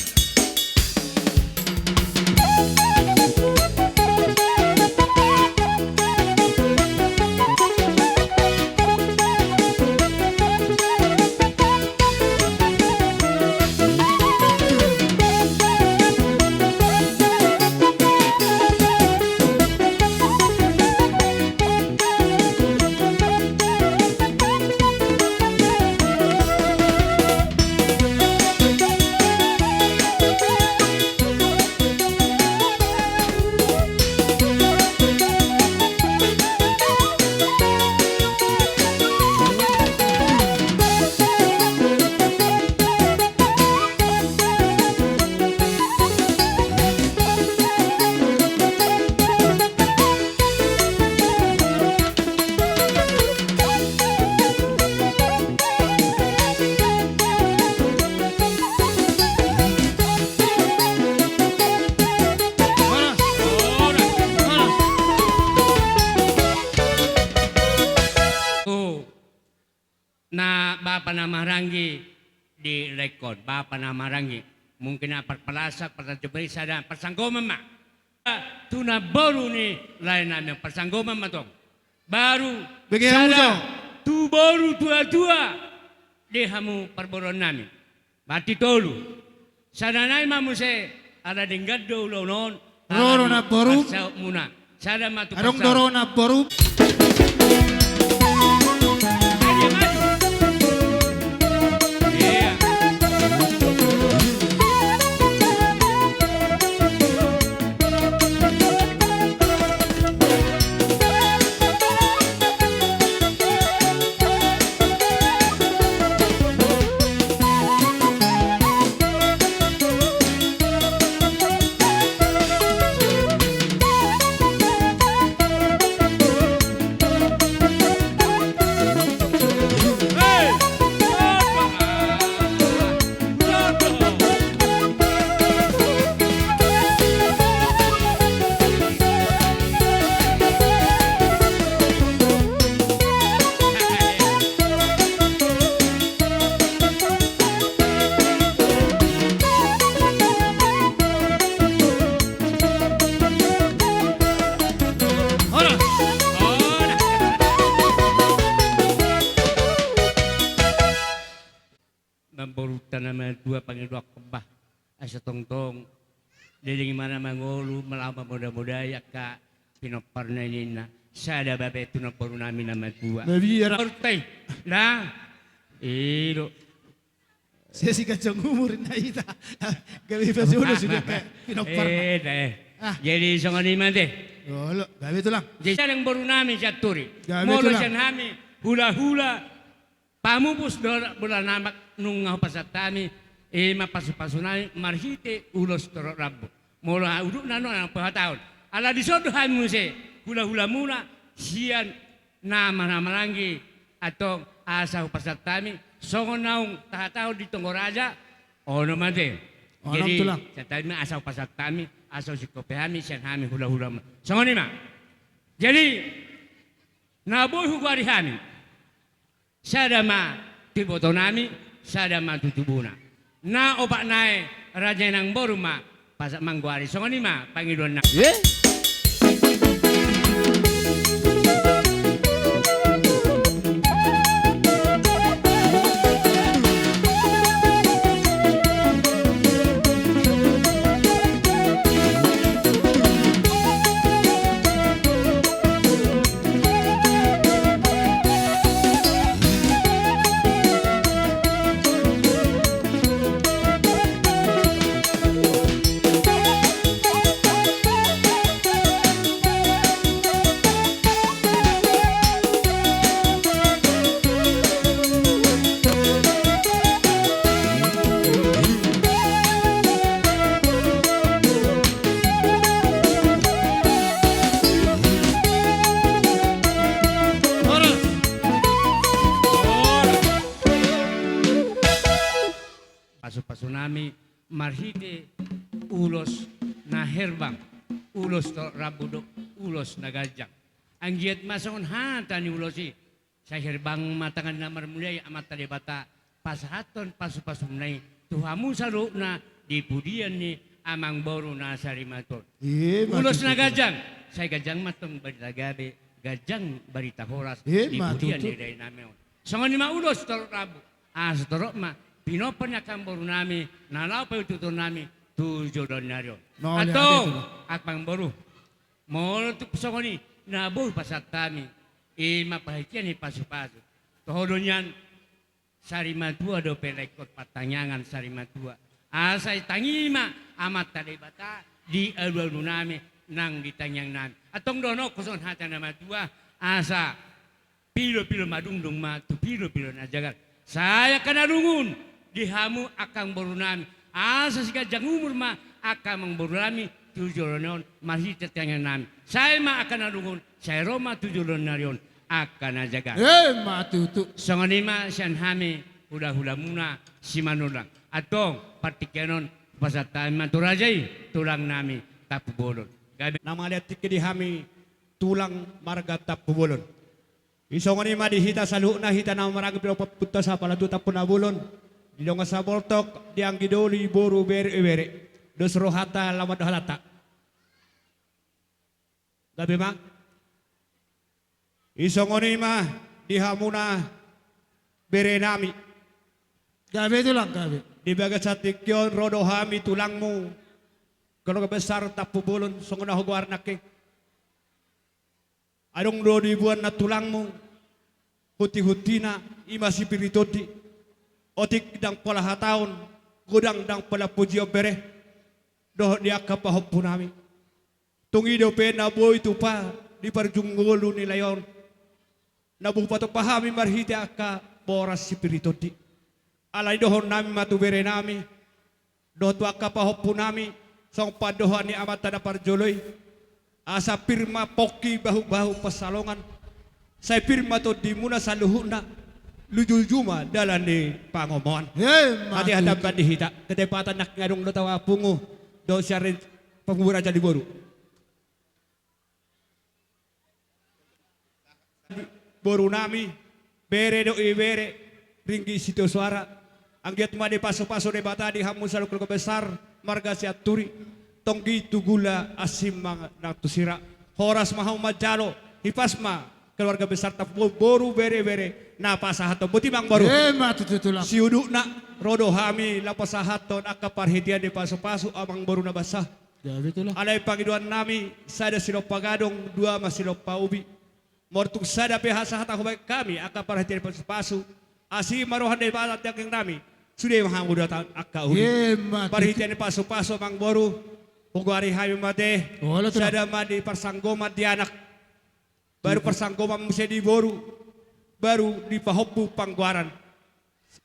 Bapa na marhaha-maranggi di laengkon, bapa na marhaha-maranggi. Mungkin na parpalasak, partajom i, sada parsanggoman ma. Tu namboru ni laenami, parsanggoman ma tong. Baru sada tu boru tua-tua di hamu parboruonnami. Marhite tolu. Sada nai ma muse, ala denggan do ulaon on. Ro do namboru. Sada ma tu. Adong do ro namboru. Namborunta na matua, pangidoan hon bah, asa tongtong leleng ma na mangolu, molo mamodamodai angka pinomparna ninna. Sada bape tu namborunami na matua. Namborunta i, na. I do. Sai siganjang umur ninna hita. Gabe pasu-pasu sude angka pinomparna. Jadi songon i ma ate. Olo, gabe tulang. Jadi sada namborunami sian Turi. Molo sian hami hulahula pamupus do, bola na nunga hupasahat hami, i ma pasu-pasunami marhite ulos torop rambu. Molo udutna nuaeng, na pahataon. Ala dison do hami muse hulahulamuna sian na marhaha-maranggi, antong asa hupasahat hami songon naung tahatahon di tonggo raja. Ono ma ate. Jadi sahat hami ma asa hupasahat hami, asa husingkop hami sian hami hulahulamuna. Songon i ma. Jadi na boi hugoari hami. Sada ma tu ibotonami, sada ma tu tubuna. Na opat nai raja i nang boru ma pasahat manggoari. Songon i ma pangidoannami. Pasu-pasunami marhite ulos na herbang, ulos torop rambu dohot ulos na ganjang. Anggiat ma songon hata ni ulos i, sai herbang ma tangan na marmulia i Amanta Debata, pasahathon pasu-pasuna i tu hamu saluhutna di pudian ni amangboru na sarimatua on. Ulos na ganjang, sai ganjang ma tong barita gabe, ganjang barita horas di pudian ni dainami on. Songon i ma ulos torop rambu, asa torop ma pinompar ni angka amangborunami na laho paihutihutonnami tu joloan ni ari on. Antong amangboru, molo tung songon i na boi pasahat hami, i ma pahitian ni pasu-pasu. Toho do nian sarimatua dope laengkon, partangiangan sarimatua. Asa itangi ma Amanta Debata di alualunami nang di tangiangnami. Antong dohononku songon hata ni na matua, asa pilopilo madungdung ma tu pilopilo na jagar. Sai angka na lungun di hamu angka amangborunami, asa siganjang umur ma angka amangborunami tu joloan on marhite tangiangnami. Sai ma angka na lungun, sai ro ma tu joloan ni ari on angka na jagar. Emma tutu. Songon i ma sian hami hulahulamuna Simanullang. Antong partingkian on hupasahat hami ma tu raja i, tulangnami Tampubolon. Gabe na mangalean tingki di hami tulang marga Tampubolon. Isongon i ma di hita saluhutna, hita na maranggi pinompar punta sapala tu tampubolon, di dongan sabortok, di anggi doli, boru, bere, ibebere. Dos rohanta, laho mandok halata. Gabe ma. Isongon i ma di hamuna berenami. Gabe tulang, gabe. Di bagasan tingki on ro do hami tulangmu, keluarga besar Tampubolon, songon na hugoari nangkin. Adong do diboan na tulangmu, hunti-huntina, i ma si Piri Tondi. Otik ndang pola hataon, godang ndang pola pujion bere, dohot di angka pahompunami. Tung i dope na boi tupa di parjolo ngolu ni lae on, na boi patupa hami marhite angka boras si Piri Tondi. Alani dohononnami ma tu berenami dohot tu angka pahompunami, songon pandohan ni amanta na parjolo i: Asa pir ma pongki, bahu-bahu pansalongan, sai pir ma tondimuna saluhutna, luju-luju ma dalan ni pangomoan. Emma tutu. Hatiha tamban di hita, ketepatan nangkin adong do tawa pungu dohot sian Pangulu Raja ni Boru. Borunami, bere dohot ibebere, Ringgit Sitio Soara. Anggiat ma dipasu-pasu Debata di hamu saluhut keluarga besar marga Sianturi, tonggi tu gula, asi ma nang tu sira. Horas ma hamu manjalo, hipas ma keluarga besar Tampubolon, boru, bere, ibebere, na pasahathon. Boti, amangboru? Emma tutu, tulang. Siudutna, ro do hami laho pasahathon angka parhitean ni pasu-pasu, amangboru na basa. Gabe tulang. Alai pangidoannami, sada silompa gadong, dua ma silompa ubi. Molo tung sada pe hasahatan hubaen hami angka parhitean ni pasu-pasu, asi ma roha ni Debata di anggingnami, sude ma hamu dapotan angka uli. Emma tutu. Parhitean ni pasu-pasu, amangboru, hugoari hami ma ate. Olo, tulang. Sada ma di parsanggoman di anak, baru parsanggoman muse di boru, baru di pahompu panggoaran.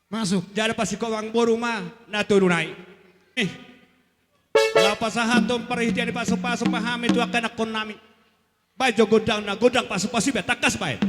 Masuk. Jala pasingkop, amangboru, ma na tolu nai. Eh. Laho pasahathon parhitean ni pasu-pasu ma hami tu angka anakkonnami. Baen jo gondangna, gondang pasu-pasu i baen, tangkas baen.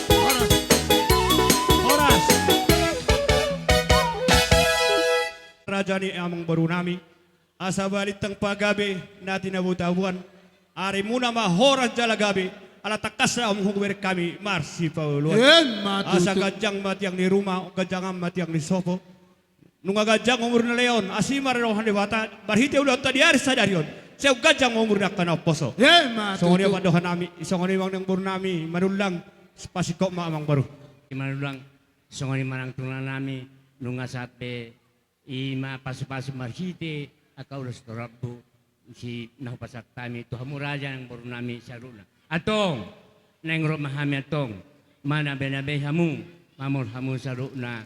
Horas. Horas. Raja ni amangborunami, asa balintang pagabe na tinabo-taboan, arimuna ma horas jala gabe, ala tangkas do hamu hubereng hami marsipaoloan. Emma tutu. Asa ganjang ma tiang ni ruma, ganjangan ma tiang ni sopo. Nunga ganjang umur ni lae on, asi ma roha ni Debata, marhite ulaonta di ari sadari on, sai ganjang umur ni angka na umposo. Emma tutu. Songon i ma pandohannami, songon i ma nang borunami, Manullang, pasingkop ma, amangboru. Manullang, songon i ma nang tulangnami, nunga sahat be i ma pasu-pasu marhite angka ulos torambu, si na hupasahat hami tu hamu raja nang borunami saluhutna. Antong, naeng ro ma hami antong, manabe-nabe hamu, mamor hamu saluhutna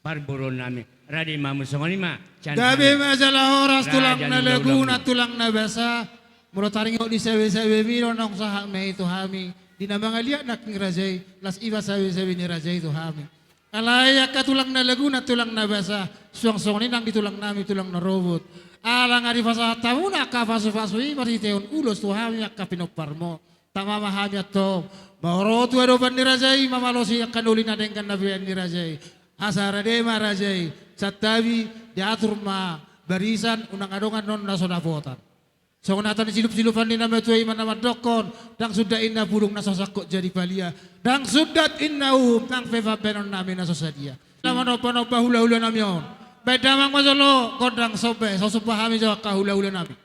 parboruonnami. Rade ma hamu, songon i ma sian hami. Gabe ma jala horas, tulang na laguna, tulang na basa. Molo taringot di sabe-sabemi do, naung sahat ma i tu hami. Di na mangaliat nangkin raja i, las i ma sabe-sabe ni raja i tu hami. Alai angka tulang na laguna, tulang na basa, suang songon i nang di tulangnami, tulang na robot. Ala nga dipasahat hamuna angka pasu-pasu i marhitehon ulos tu hami angka pinomparmu. Tama ma hami antong, molo ro tu adopan ni raja i, mamalosi angka na uli na denggan na binahen ni raja i. Asa rade ma raja i, santabi, diatur ma barisan, unang adong annon na so dapotan. Songon hata ni silup-silupan ni na matua i ma na mandokkon: Ndang sundat inna pudung na so sangkot jadi palia, ndang sundat inna uhum nang pe pambahenonnami na so sadia. Na manomba-nomba hula-hulanami on, baen damang ma jolo gondang somba, so somba hami jo angka hula-hulanami.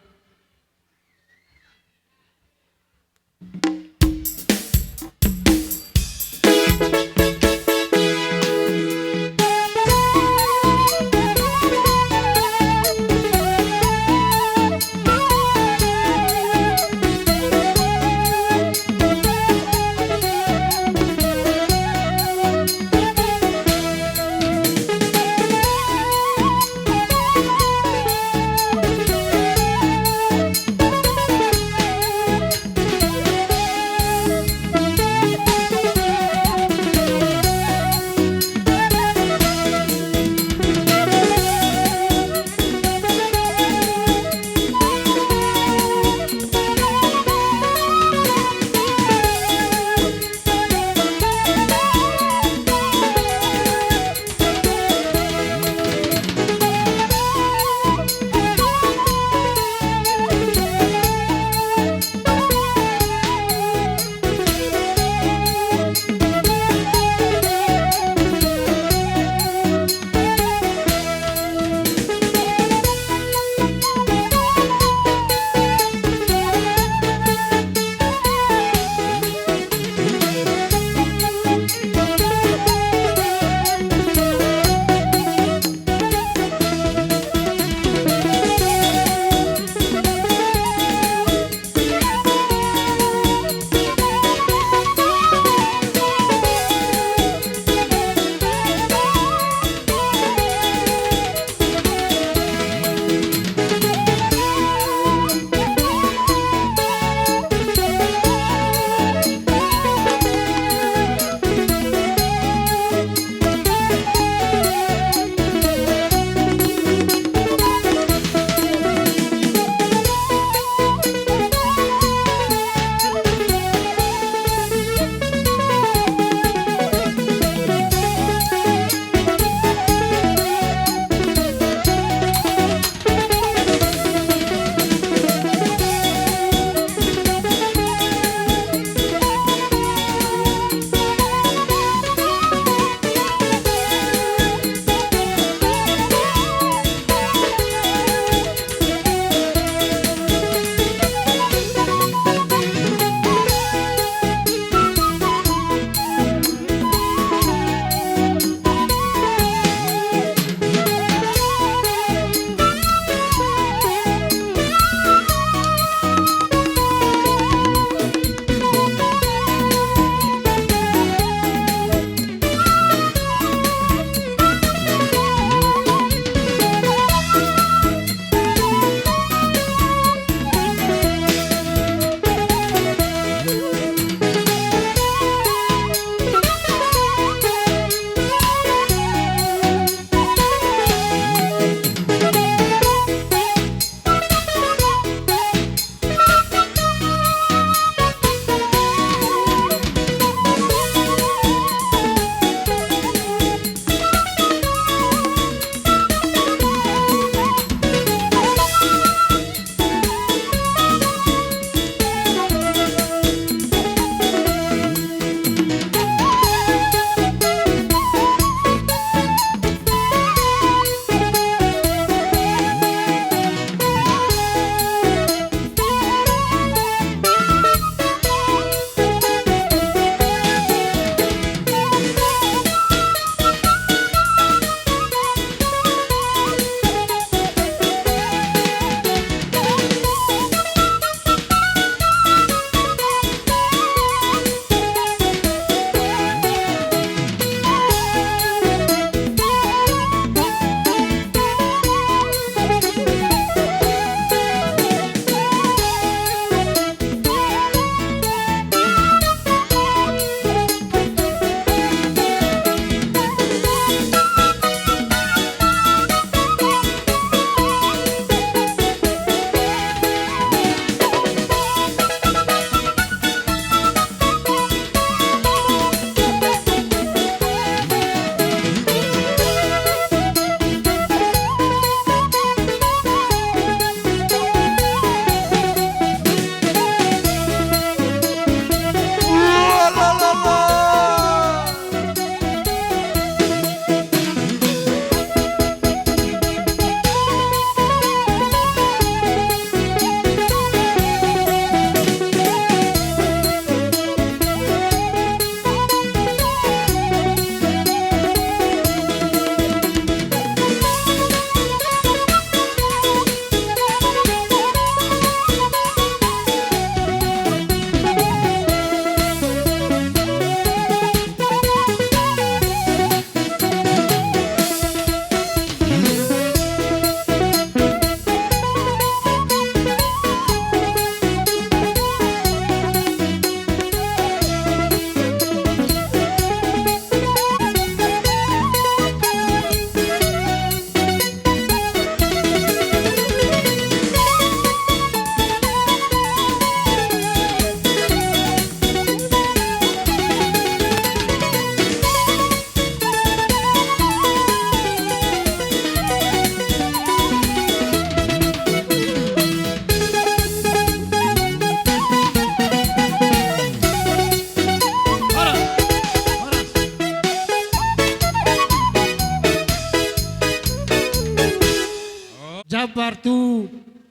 Sabar tu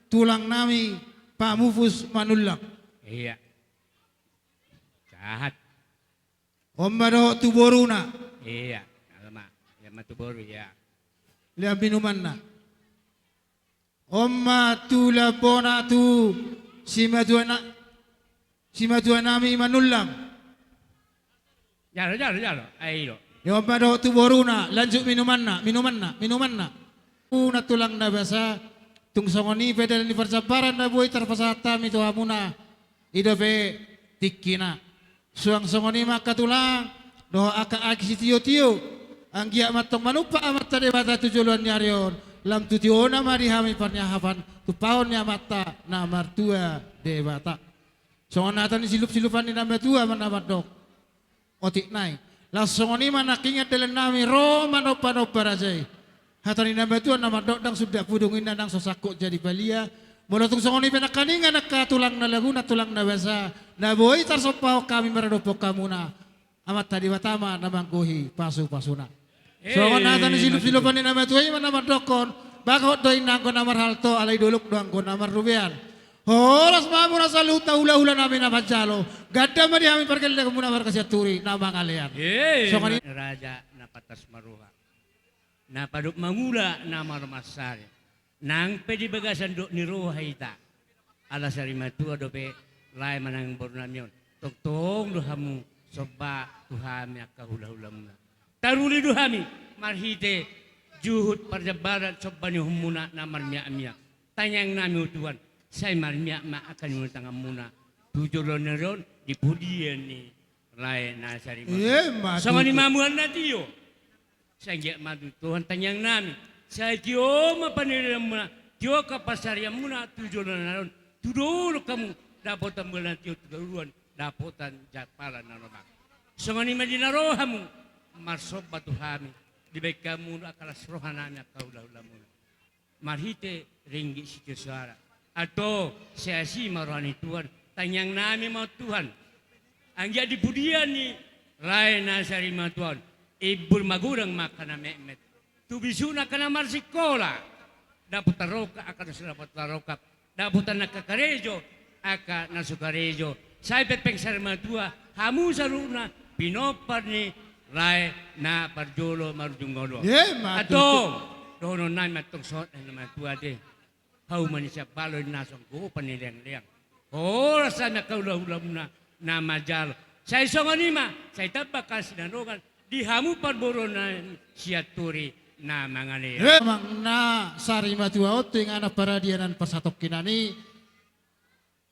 tulang nami Pamupus Manullang. Iya. Sahat. On ma dohot tu boruna. Iya. Alamak. Iya ma tu boru, iya. Lean minumanna. On ma tu lambona tu simatua na, simatua nami Manullang. Jalo, jalo, jalo. Ai do. Ia on ma dohot tu boruna, lanjut minumanna, minumanna, minumanna. Una tulang na basa, tung songon i pe dalan ni parjambaran na boi tarpasahat hami tu hamuna. I dope tingkina. Suang songon i ma angka tulang, dohot angka aek sitiotio, anggiat ma antong manumpak Amanta Debata tu joloan ni ari on, lam tu tiona ma di hami parniahapan, tumpahon ni Amanta na martua Debata. Songon hata ni silup-silupan ni na matua ma na mandok. Otik nai. Laos songon i ma nangkiningan dalan nami ro manomba-nomba raja i. Hata ni na matua na mandok ndang sundat pudung inna ndang so sangkot jadi palia. Molo tung songon i pe nangkiningan angka tulang na laguna tulang na basa. Na boi tarsombahon hami maradophon hamuna. Amanta Debata ma na manggohi pasu-pasuna. Eh, songon hata ni silup-silupan ni na matua i ma na mandokkon. Bagot do inna anggo na marhalto alai dolok do anggo na marrobean. Horas ma hamuna saluhutna hula-hula nami na manjalo. Ganda ma di hami pargellengonmuna marga Sianturi na mangalean. Eh, songon i. Raja na pantas marroha. Na padop mangula na marmansari. Nang pe di bagasan dok ni roha hita. Ala sarimatua dope lae manang boru nami on. Tongtong do hamu somba tu hami angka hula-hulamuna. Taruli do hami marhite juhut parjambaran somba ni uhumuna na marmiak-miak. Tangiang nami o Tuhan, sai marmiak ma angka ni ulaon tanganmuna. Tu joloan ni ari on di pudian ni lae na sarimatua. Songon i ma mual na tio. Sai anggiat ma tu Tuhan tangiang nami. Sai tio ma panilaianmuna, tio angka pansarianmuna tu joloan ni ari on. Tu dolok hamu dapotan mual na tio, tu dolok dapotan jampalan na lomak. Songon i ma di na ro hamu marsomba tu hami. Dibaen hamu angka las roha nami angka hula-hulamuna. Marhite ringgit sitio soara. Antong, sai asi ma roha ni Tuhan, tangiang nami ma Tuhan. Anggiat di pudian ni lae na sarimatua on, imbul magodang ma angka na metmet. Tu bisukna angka na marsikola, dapotan rongkap angka na so dapotan rongkap. Dapotan angka karejo, angka na so karejo. Sai pe pengser matua, hamu saluhutna, pinompar ni lae na parjolo marujung ngolu. Antong, dohonon nami ma antong songon na matua de. Hauma ni sian balo na so anggo panilehon-lehon. Horas hami angka hula-hulamuna na manjalo. Sai songon i ma, sai tamba angka sinadongan. Di hamu parboruon nami Sianturi na mangalean. Amang na sarimatua on tu inganan paradianan parsatongkinan i.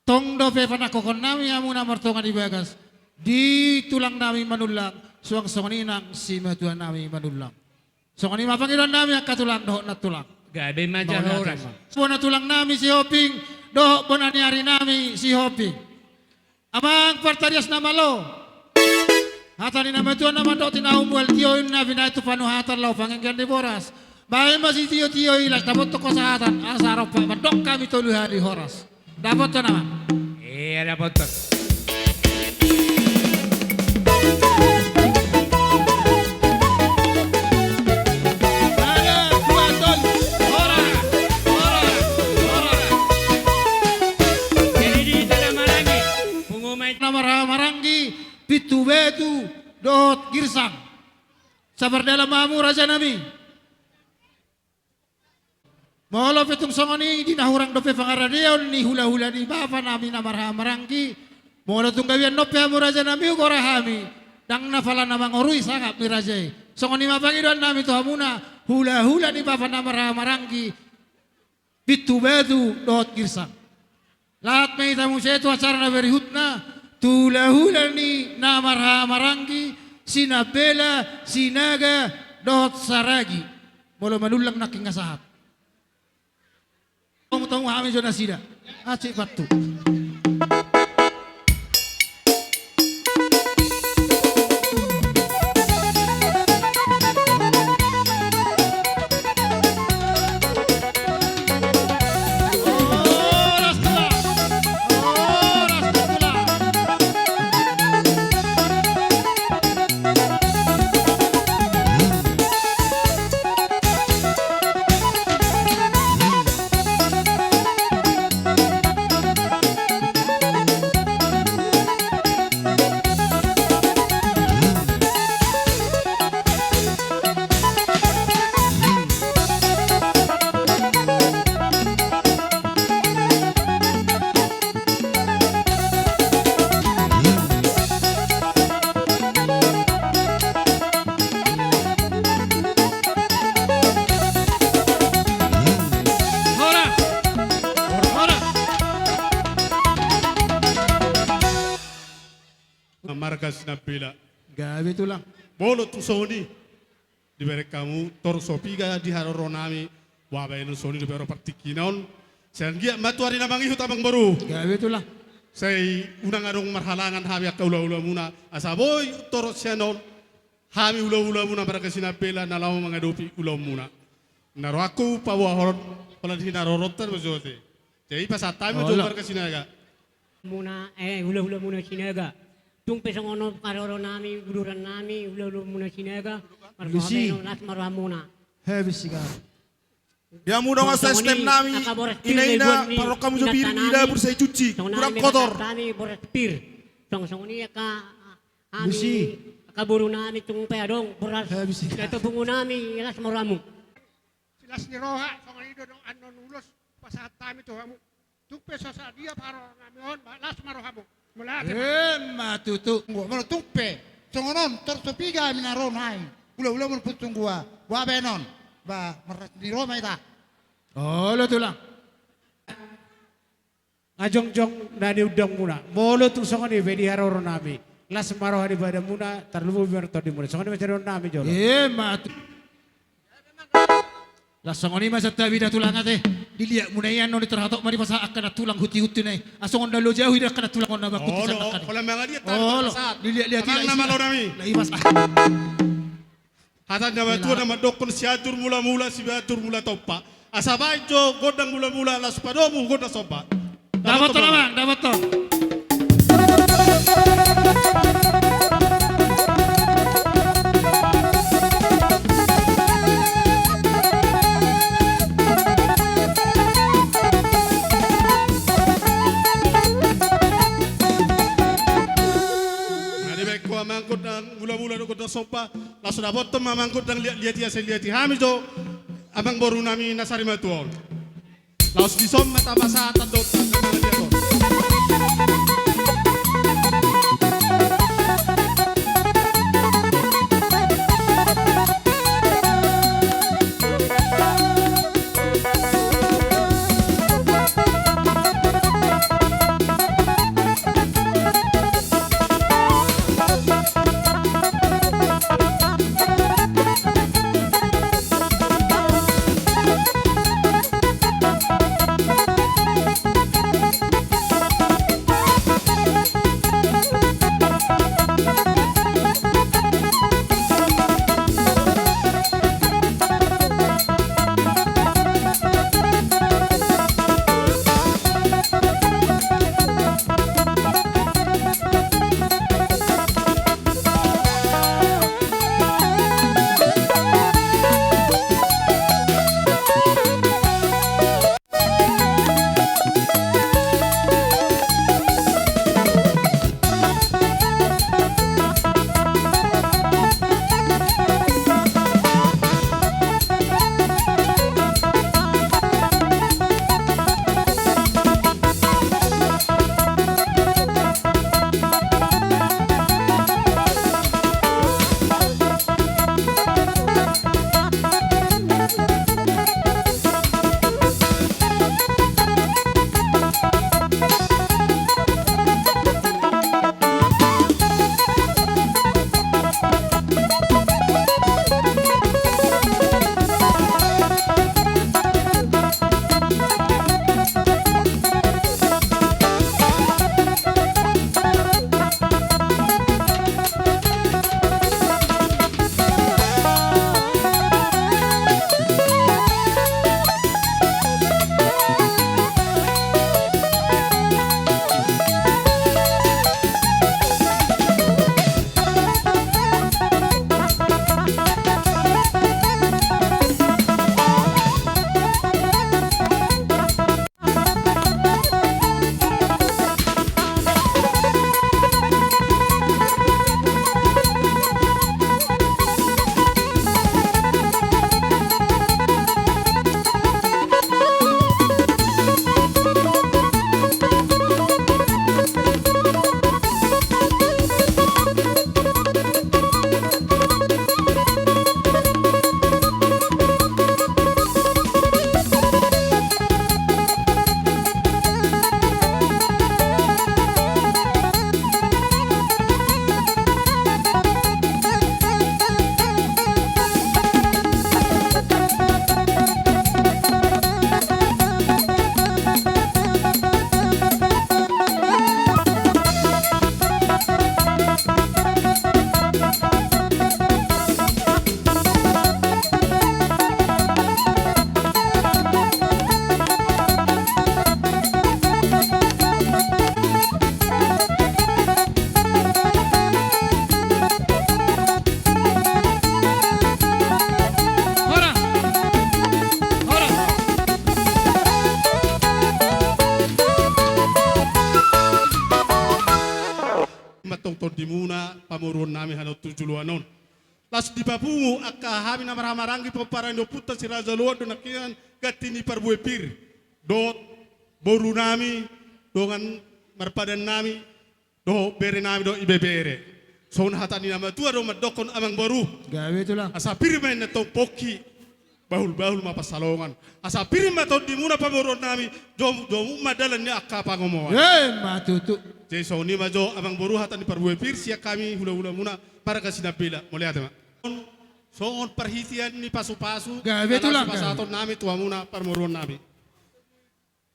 Tong dope panangkokhon nami hamu na martonga di bagas. Di tulang nami Manullang, suang songon i nang simatua nami Manullang. Songon i ma pangidoan nami angka tulang dohot nantulang. Gabe ma jala horas. Bona tulang nami Sihombing, dohot bona ni ari nami Sihombing. Amang partarias na malo. Hata ni na matua na mandok tinahu mual tio inna binahen tu panuhatan laho pangenggean ni boras. Bahen ma sitio-tio i laos dapothon ho sahatan asa rompak mandok hami tolu hali horas. Dapothon amang. Iya dapothon. Sada, dua, tolu. Horas, horas, horas. Jadi di hita na maranggi, pungu ma i. Na marhaha maranggi, pintu batu, dohot girsang. Sabar dalan ma hamu raja nami. Molo pe tung songon i di na hurang dope pangaradeon ni hula-hula ni bapa nami na marhaha maranggi. Molo tung gabe annon pe hamu raja nami hugora hami. Ndang na pala na mangorui sangap ni raja i. Songon i ma pangidoan nami tu hamuna hula-hula ni bapa na marhaha maranggi. Pintu batu dohot girsang. Lahat ma hita muse tu acara na berikutna, tu hula-hula ni na marhaha maranggi, Sinambela, Sinaga, dohot Saragi. Molo Manullang nangkin nga sahat. Tamu-tamu hami jo nasida. Acik bantu. Marga Sinambela. Gabe tulang. Molo tung songon i, dibereng hamu tor so piga di haroronami, bahenon songon i dope ro partingkian on. Sai anggiat ma tu ari na mangihut amang boru. Gabe tulang. Sai unang adong marhalangan hami angka hulahulamuna, asa boi tor sian on hami hulahulamuna marga Sinambela na laho mangadopi ulaonmuna. Na rohangku paboahon holan hinaroronta ma jo ate. Jadi pasahat hami jo marga Sinaga. Muna, eh, hulahulamuna Sinaga. Tung pe songon on haroronami, udurannami, hulahulamuna Sinaga. Marga Sinaga, las ma rohamuna. He, bisi ga. Di hamu dongan S T M nami, ina-ina, parrohahon hamu jo pir di dapur sai cuci, kurang kotor. Kami boras pir. Songon i angka hami, angka borunami tung pe adong boras. He, bisi ga. Angka pungunami, las ma rohamu. Silas ni roha, songon i do annon ulos pasahat hami tu hamu. Tung pe so sadia haroronami on, las ma rohamu. Mauliate. Emma tutu. Molo tung pe songon on, tor so piga hami na ro nai, hulahulamuna Ompunta Tua, bahenon. Ba marlas ni roha ma hita. Olo tulang. Nga jongjong na niundangmuna. Molo tung songon i pe di haroronami, las ma roha ni badanmuna, tarlumobi ma tondimuna. Songon i ma sidohononnami jolo. Emma tutu. Las songon i ma santabi da tulang ate. Diliat muna i annon i, tarhatop ma dipasahat angka na tulang hunti-hunti na i. Asa songon na loja au i da angka na tulang on na bangkut. Olo, olo, diliat-liat i. Amang na malo nami. Hata ni na matua na mandokkon: Sianjur mulamula, Sianjur mula tompa. Asa baen jo gondang mulamula laos padomu gondang somba. Dapothon amang, dapothon. Nga dibaen ho amang gondang mulamula dohot gondang somba. Laos dapothon ma amang gondang liat-liat i, asa liati hami jo amang borunami na sarimatua on. Laos dison ma tapasahat tandonta na mangaliat on. hami hanon tu joloan on. Laos dipapungu angka hami na marhahamaranggi pomparan ni ompunta si Raja Loan do nangkiningan ganti ni parbue pir dohot borunami, dongan marpadannami, dohot berenami dohot ibebere. Songon hata ni na matua do mandokkon, amangboru. Gabe tulang. Asa pir ma inna tong pongki, bahulbahul ma pansalongan. Asa pir ma tondimuna pamoruonnami, jomuk-jomuk ma dalan ni angka pangomoan. Emma tutu. Jadi songon i ma jo, amangboru, hata ni parbue pir sian hami hulahulamuna marga Sinambela. Mauliate ma. Songon parhitean ni pasupasu, gabe tulang, na laos pasahatonnami tu hamuna pamoruonnami.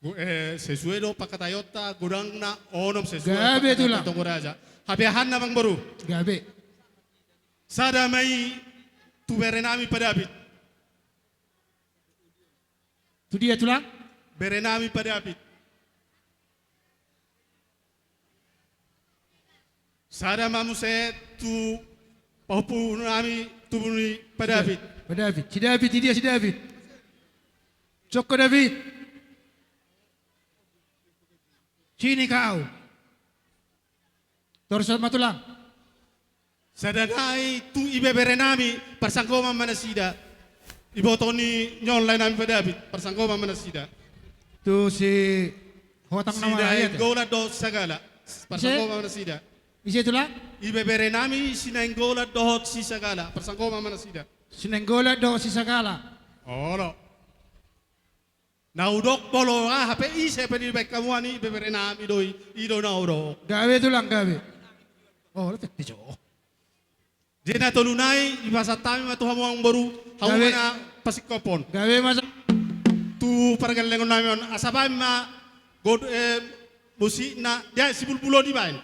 Gu-, eh, sesuai do pangkataionta, godangna onom sesuai, gabe tulang, pangkataionta Toga Raja. Hape ahanna, amangboru? Gabe. Sada ma i tu berenami Pa David. Tu dia, tulang? Berenami Pa David. Sada ma muse tu pahompunami, tubu ni Pa David. Pa David. Si David, di dia si David? Jongkon David. Sini kau. Torus ma, tulang. Sada nai tu ibeberenami, parsanggoman ma nasida. Iboto ni, ni on laenami Pa David, parsanggoman ma nasida. Tu si Hotang nama rakyat, ya? Sinainggolan dohot Sagala. Ise? Parsanggoman ma nasida. Ise, tulang? Ibeberenami Sinainggolan dohot si Sagala, parsanggoman ma nasida. Sinainggolan dohot si Sagala. Olo. Na hudok molo aha pe, ise pe dibaen hamu an, ibeberenami do i, i do na hudok. Gabe tulang, gabe. Oh, lo tette jo. Jadi na tolu nai, dipasahat hami ma tu hamu, amangboru, hamu, gabe, ma na pasingkophon. Gabe ma sa- Tu pargellengonnami on, asa baen ma god-, eh, musikna, dia sibulbul on dibaen.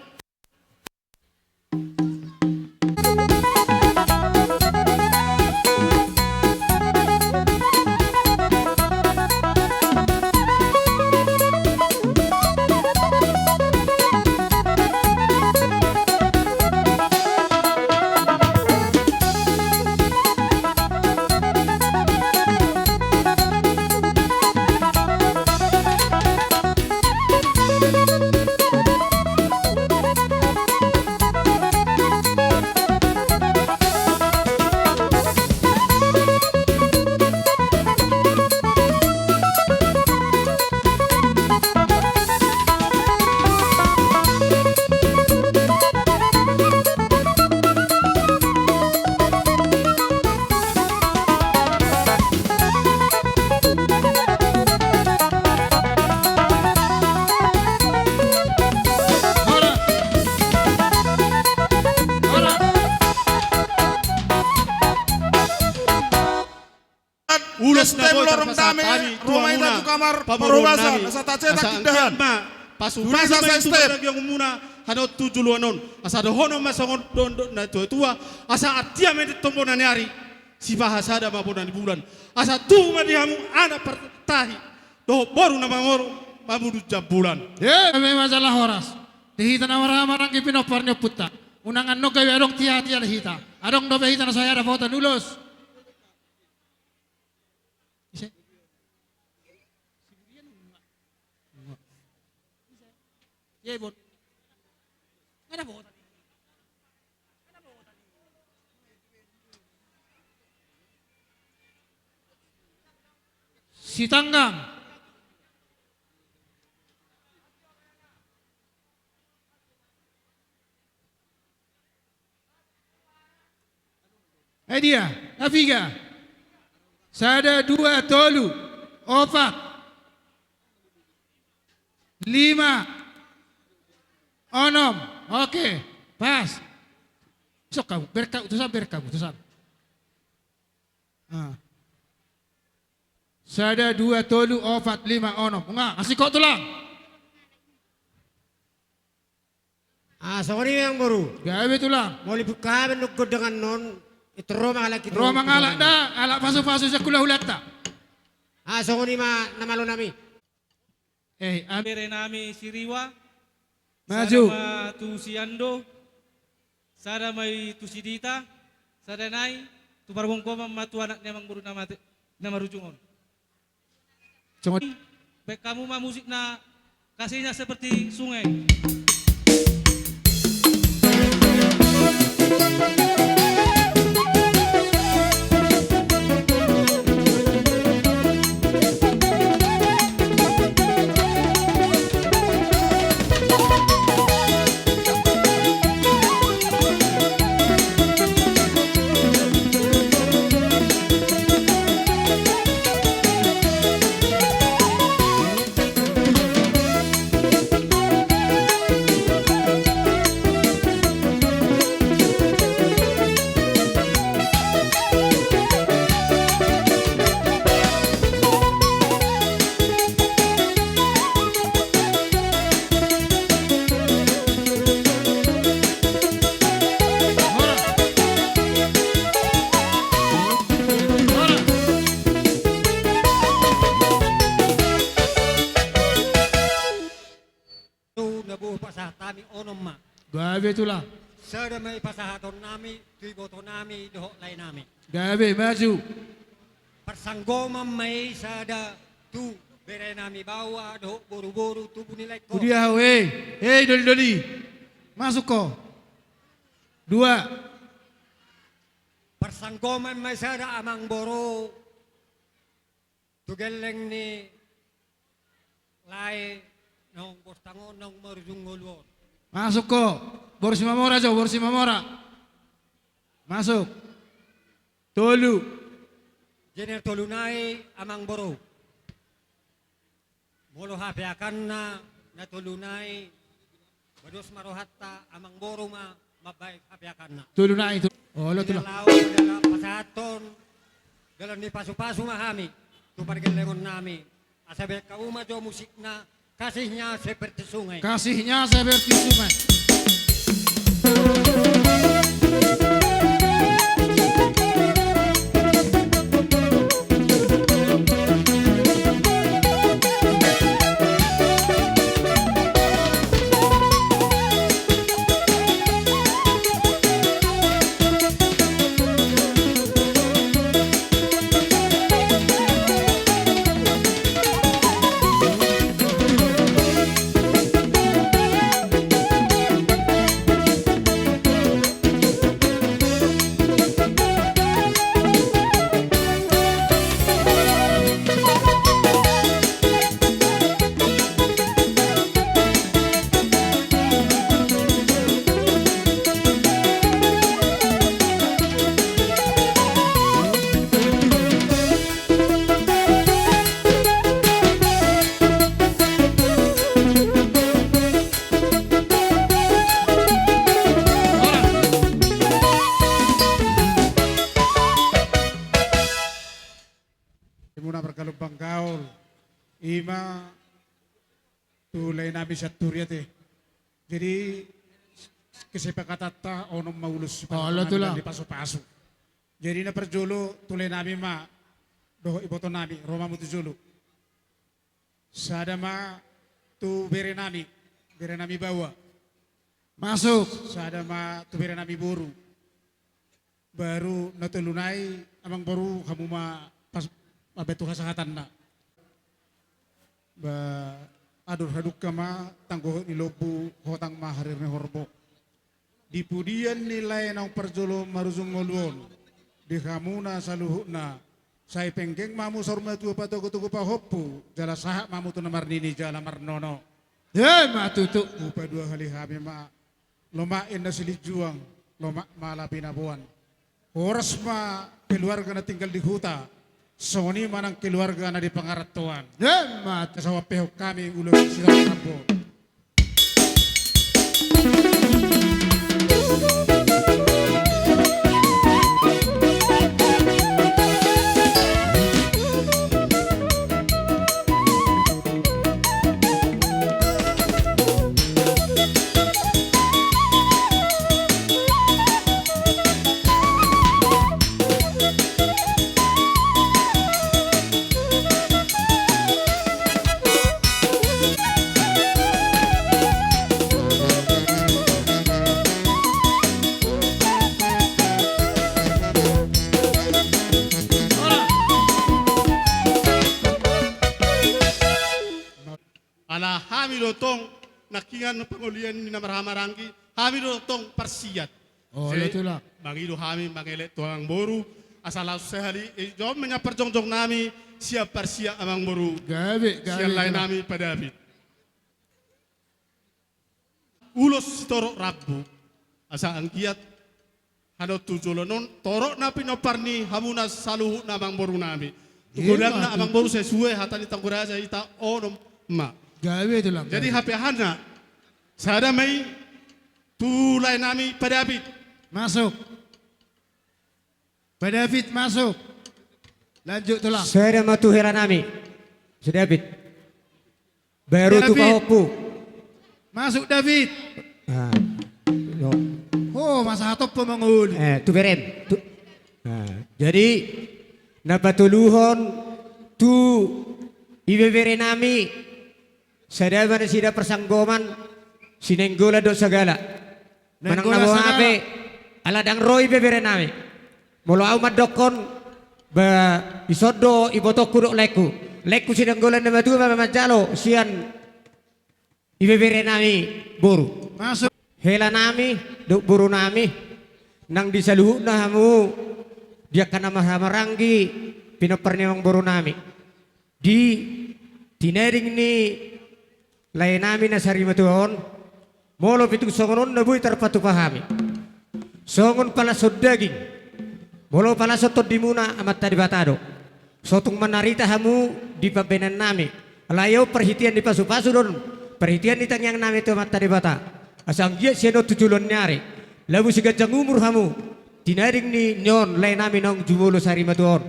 Ulos na boi tarpasahat hami tu hamuna pamoruonnami, asa anggiat ma pasupasu ma i tu panggabeanmuna hanon tu joloan on, asa dohonon ma songon dohonon ni natuatua, asa artia ma i di tombona ni ari, sipahasada ma bona ni bulan, asa tubu ma di hamu anak partahi dohot boru na mamora mamundut jambulan. Emma tutu, jala horas. Di hita na marhahamaranggi pinompar ni ompunta, unang annon gabe adong tiatian hita. Adong dope hita na so hea dapotan ulos. Ise? Ia, Ibon. Nga dapotan. Sitanggang. Eh, dia, na piga? Sada, dua, tolu, opat, lima, onom. Oke, pas. Sok hamu, bereng hamu, tusan, bereng hamu, tusan. Ah. Sada, dua, tolu, opat, lima, onom. Nga, asing ho, tulang. Ah, songon i ma, amangboru. Gabe, tulang. Molo dibuka hape nunga gondang annon, itu ro ma halak, itu ro ma halak da, halak pasupasu sian hulahulanta. Ah, songon i ma na malonami. Eh, am- Berenami si Riwa. Maju. Sada ma tu si Ando. Sada ma i tu si Dita. Sada nai tu pargomgoman ma tu anak ni amangboru na mate, na marujung on. Songon i. Baen hamu ma musik na kasihnya seperti sungai. Tu na boi pasahat hami onom ma. Gabe tulang. Sada ma i pasahaton nami tu iboto nami dohot lae nami. Gabe, maju. Parsanggoman ma i sada tu bere nami baoa dohot boru-boru tubu ni lae ho. Tudia ho, hei, hei, doli-doli. Masuk ho. Dua. Parsanggoman ma i sada amang boru tu gelleng ni lae naung bortangon naung marujung ngolu on. Masuk ho. Boru Simamora jo, boru Simamora. Masuk. Tolu. Jadi na tolu nai amang boru. Molo hapeakanna na tolu nai, bados ma rohanta amang boru ma mambahen hapeakanna. Tolu nai tu. Olo tulang. Laos adalah pasahathon dalan ni pasu-pasu ma hami tu pargellengon nami. Asa bahen hamu ma jo musikna, Kasihnya Seperti Sungai. Kasihnya Seperti Sungai. Imuna margalombang gaol, ima tu lae nami Sianturi ate. Jadi kesepakatanta onom ma ulos. Olo tulang. Di pasu-pasu. Jadi na parjolo tu lae nami ma dohot iboto nami, ro ma hamu tu jolo. Sada ma tu bere nami, bere nami baoa. Masuk. Sada ma tu bere nami boru. Baru na tolu nai amang boru hamu ma pas mambahen tu hasahatanna. Ba, adong hadungka ma tanggohon ni lombu, hotang ma harir ni horbo. Di pudian ni lae naung parjolo marujung ngolu on, di hamuna saluhutna, sai penggeng ma hamu saur matua patogu-togu pahompu, jala sahat ma hamu tu na marnini jala marnono. Ima tutu. Hupadua hali hami ma, lomak inna silinjuang, lomak ma lapi na boan. Horas ma keluarga na tinggal di huta, songon i ma nang keluarga na di pangarantoan. Ima tutu. Sahat pe hami ulos sitorop rambu. Ala hami do tong nangkiningan pangolian ni na marhahamaranggi, hami do tong parsiat. Olo, jadi, tulang. Mangido hami mangelek tu amangboru, asa laos sahali i jom ma nian parjongjong nami sian parsiap amangboru. Gabe, gabe, sian lae nami Pa David. Ulos sitorop rambu, asa anggiat hanon tu joloan on torop na pinompar ni hamuna saluhutna amangboru nami. Tu godangna amangboru, sesuai hata ni tanggo raja, hita onom ma. Gabe, tulang. Jadi, gabe, hape hana sada ma i tu lae nami Pa David. Masuk. Pa David, masuk. Lanjut, tulang. Sada ma tu hela nami. Si David. Baru tu pahompu. Masuk, David. Ah. Yo. Oh, masa hatop po mangoli. Eh, tu berem. Tu. Ah. Jadi, na patoluhon tu ibebere nami, sada ma nasida parsanggoman, si Nainggolan dohot Sagala. Manang na boha pe, ala ndang ro ibebere nami. Molo ahu mandokkon, ba, dison do ibotongku dohot laengku. Laengku si Nainggolan na matua ma manjalo sian ibebere nami boru. Masuk. Hela nami dohot boru nami, nang di saluhutna hamu, di angka na marhahamaranggi, pinompar ni amangboru nami. Di tinading ni lae nami na sarimatua on, molo pe tung songon on na boi tarpatupa hami. Songon palashon daging, molo palashon tondimuna Amanta Debata do. So tung manarita hamu di pambahenan nami. Alai on parhitean ni pasupasu do on, parhitean ni tangiang nami tu Amanta Debata. Asa anggiat sian on tu joloan ni ari, laho siganjang umur hamu, tinading ni on lae nami naung jumolo sarimatua on.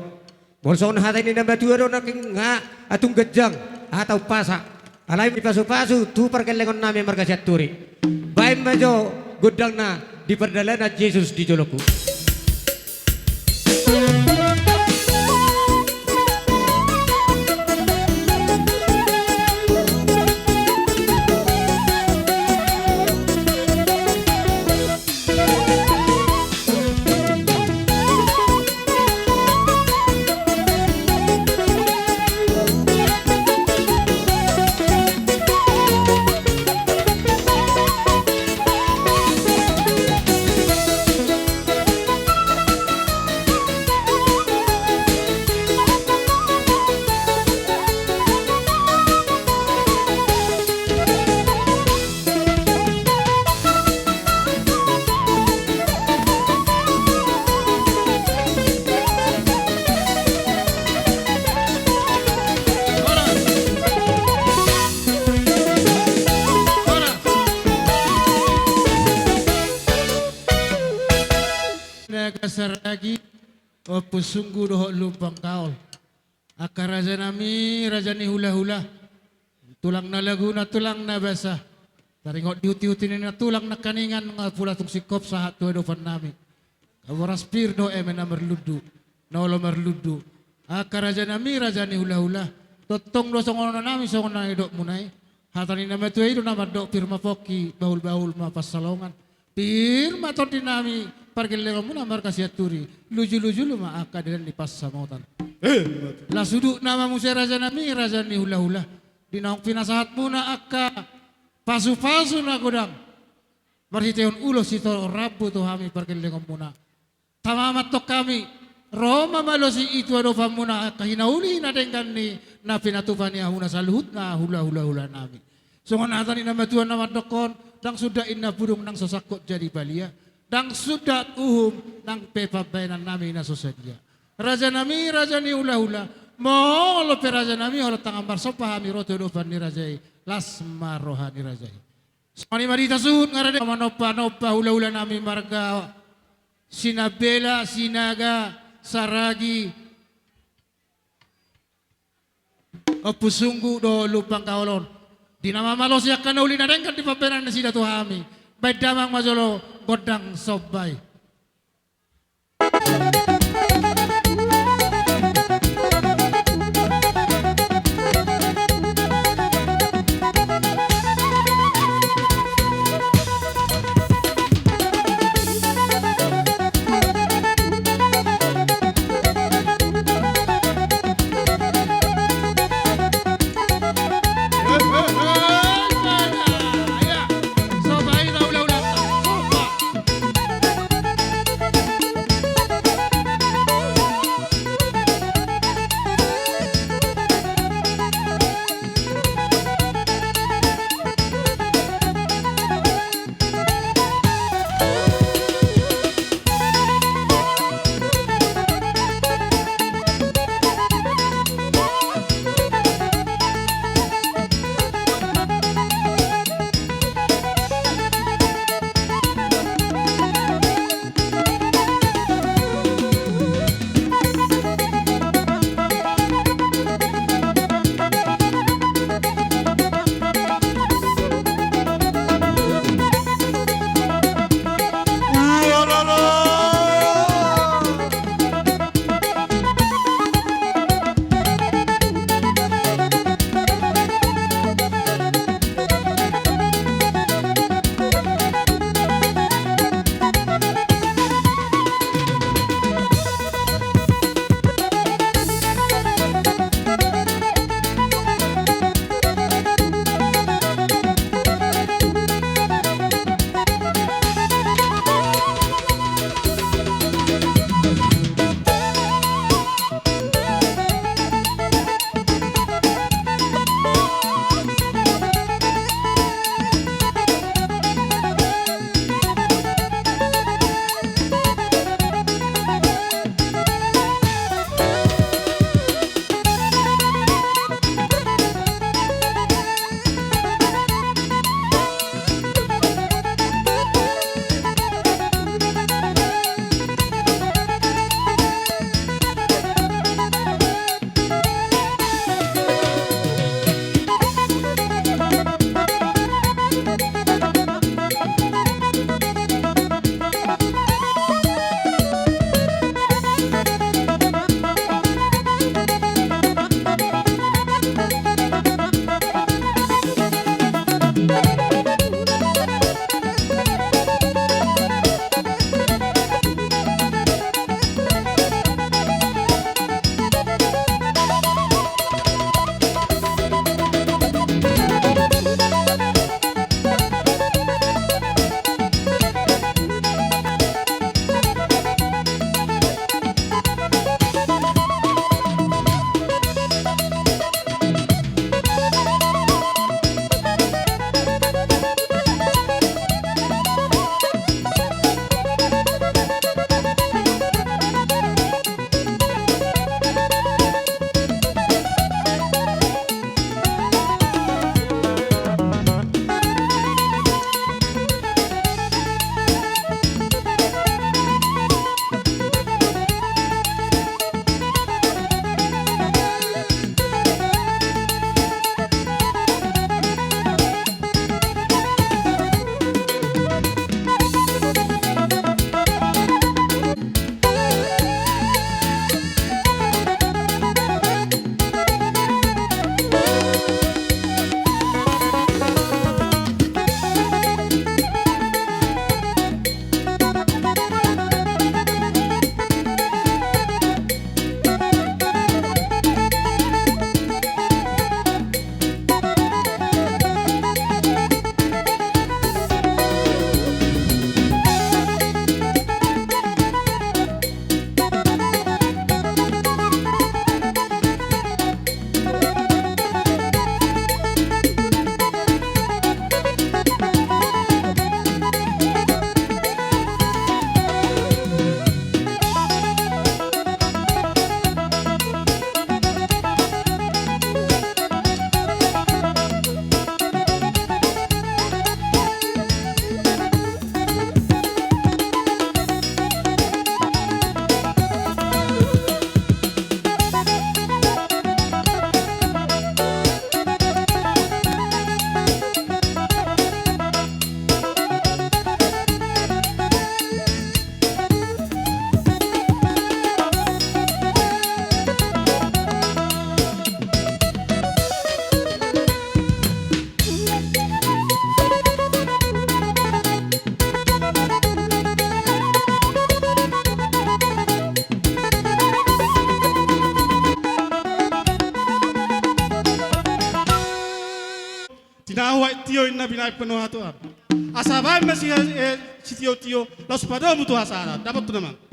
Molo songon hata ni na matua do, nangkin nga atung ganjang, hata umpasa. Alai dipasupasu tu pargellengon nami marga Sianturi. Baen ma jo gondangna di pardalanan Jesus di jolongku. Naga Saragi, Ompu Sunggu dohot Lumbang Kaol. Angka raja nami, raja ni hulahula. Tulang na laguna, tulang na basa. Taringot di hutihutihon na tulang nangkiningan, nga pola tung singkop sahat tu adopan nami. Boras pir dohot eme na marlundu, na olo marlundu. Angka raja nami, raja ni hulahula. Tongtong do songon on nami, songon na nidokmuna i. Hata ni na matua i do na mandok: Pir ma pongki, bahulbahul ma pansalongan. Pir ma tondi nami, pargellengonmuna marga Sianturi, lujuluju ma angka dalan ni pansamotan. Eh, ima tutu. Las udutna ma muse raja nami, raja ni hulahula. Di naung pinasahatmuna angka pasupasu na godang, marhitehon ulos sitorop rambu tu hami pargellengonmuna. Tama ma antong hami, ro ma malosi i tu adopanmuna angka hinauli na denggan ni na pinatupa ni hamuna saluhutna hulahula nami. Songon hata ni na matua na mandokkon: Ndang sundat inna pudung, ndang so sangkot jadi palia, ndang sundat uhum, nang pe pambahenan nami na so sadia. Raja nami, raja ni hulahula, molo pe raja nami, holan tangan marsomba hami ro tu adopan ni raja i, las ma roha ni raja i. Songon i ma di hita suhut nga rade, manombanomba hulahula nami marga Sinambela, Sinaga, Saragi, Ompu Sunggu dohot Lumbang Kaol on. Di na mamalosi angka na uli na denggan di pambahenan nasida tu hami, baen damang ma jolo gondang somba i. Na huaet tio inna binaen pe nuaeng tu ahu. Asa baen ma si, eh, sitiotio, laos padomu tu hasada, dapot tu na mangan.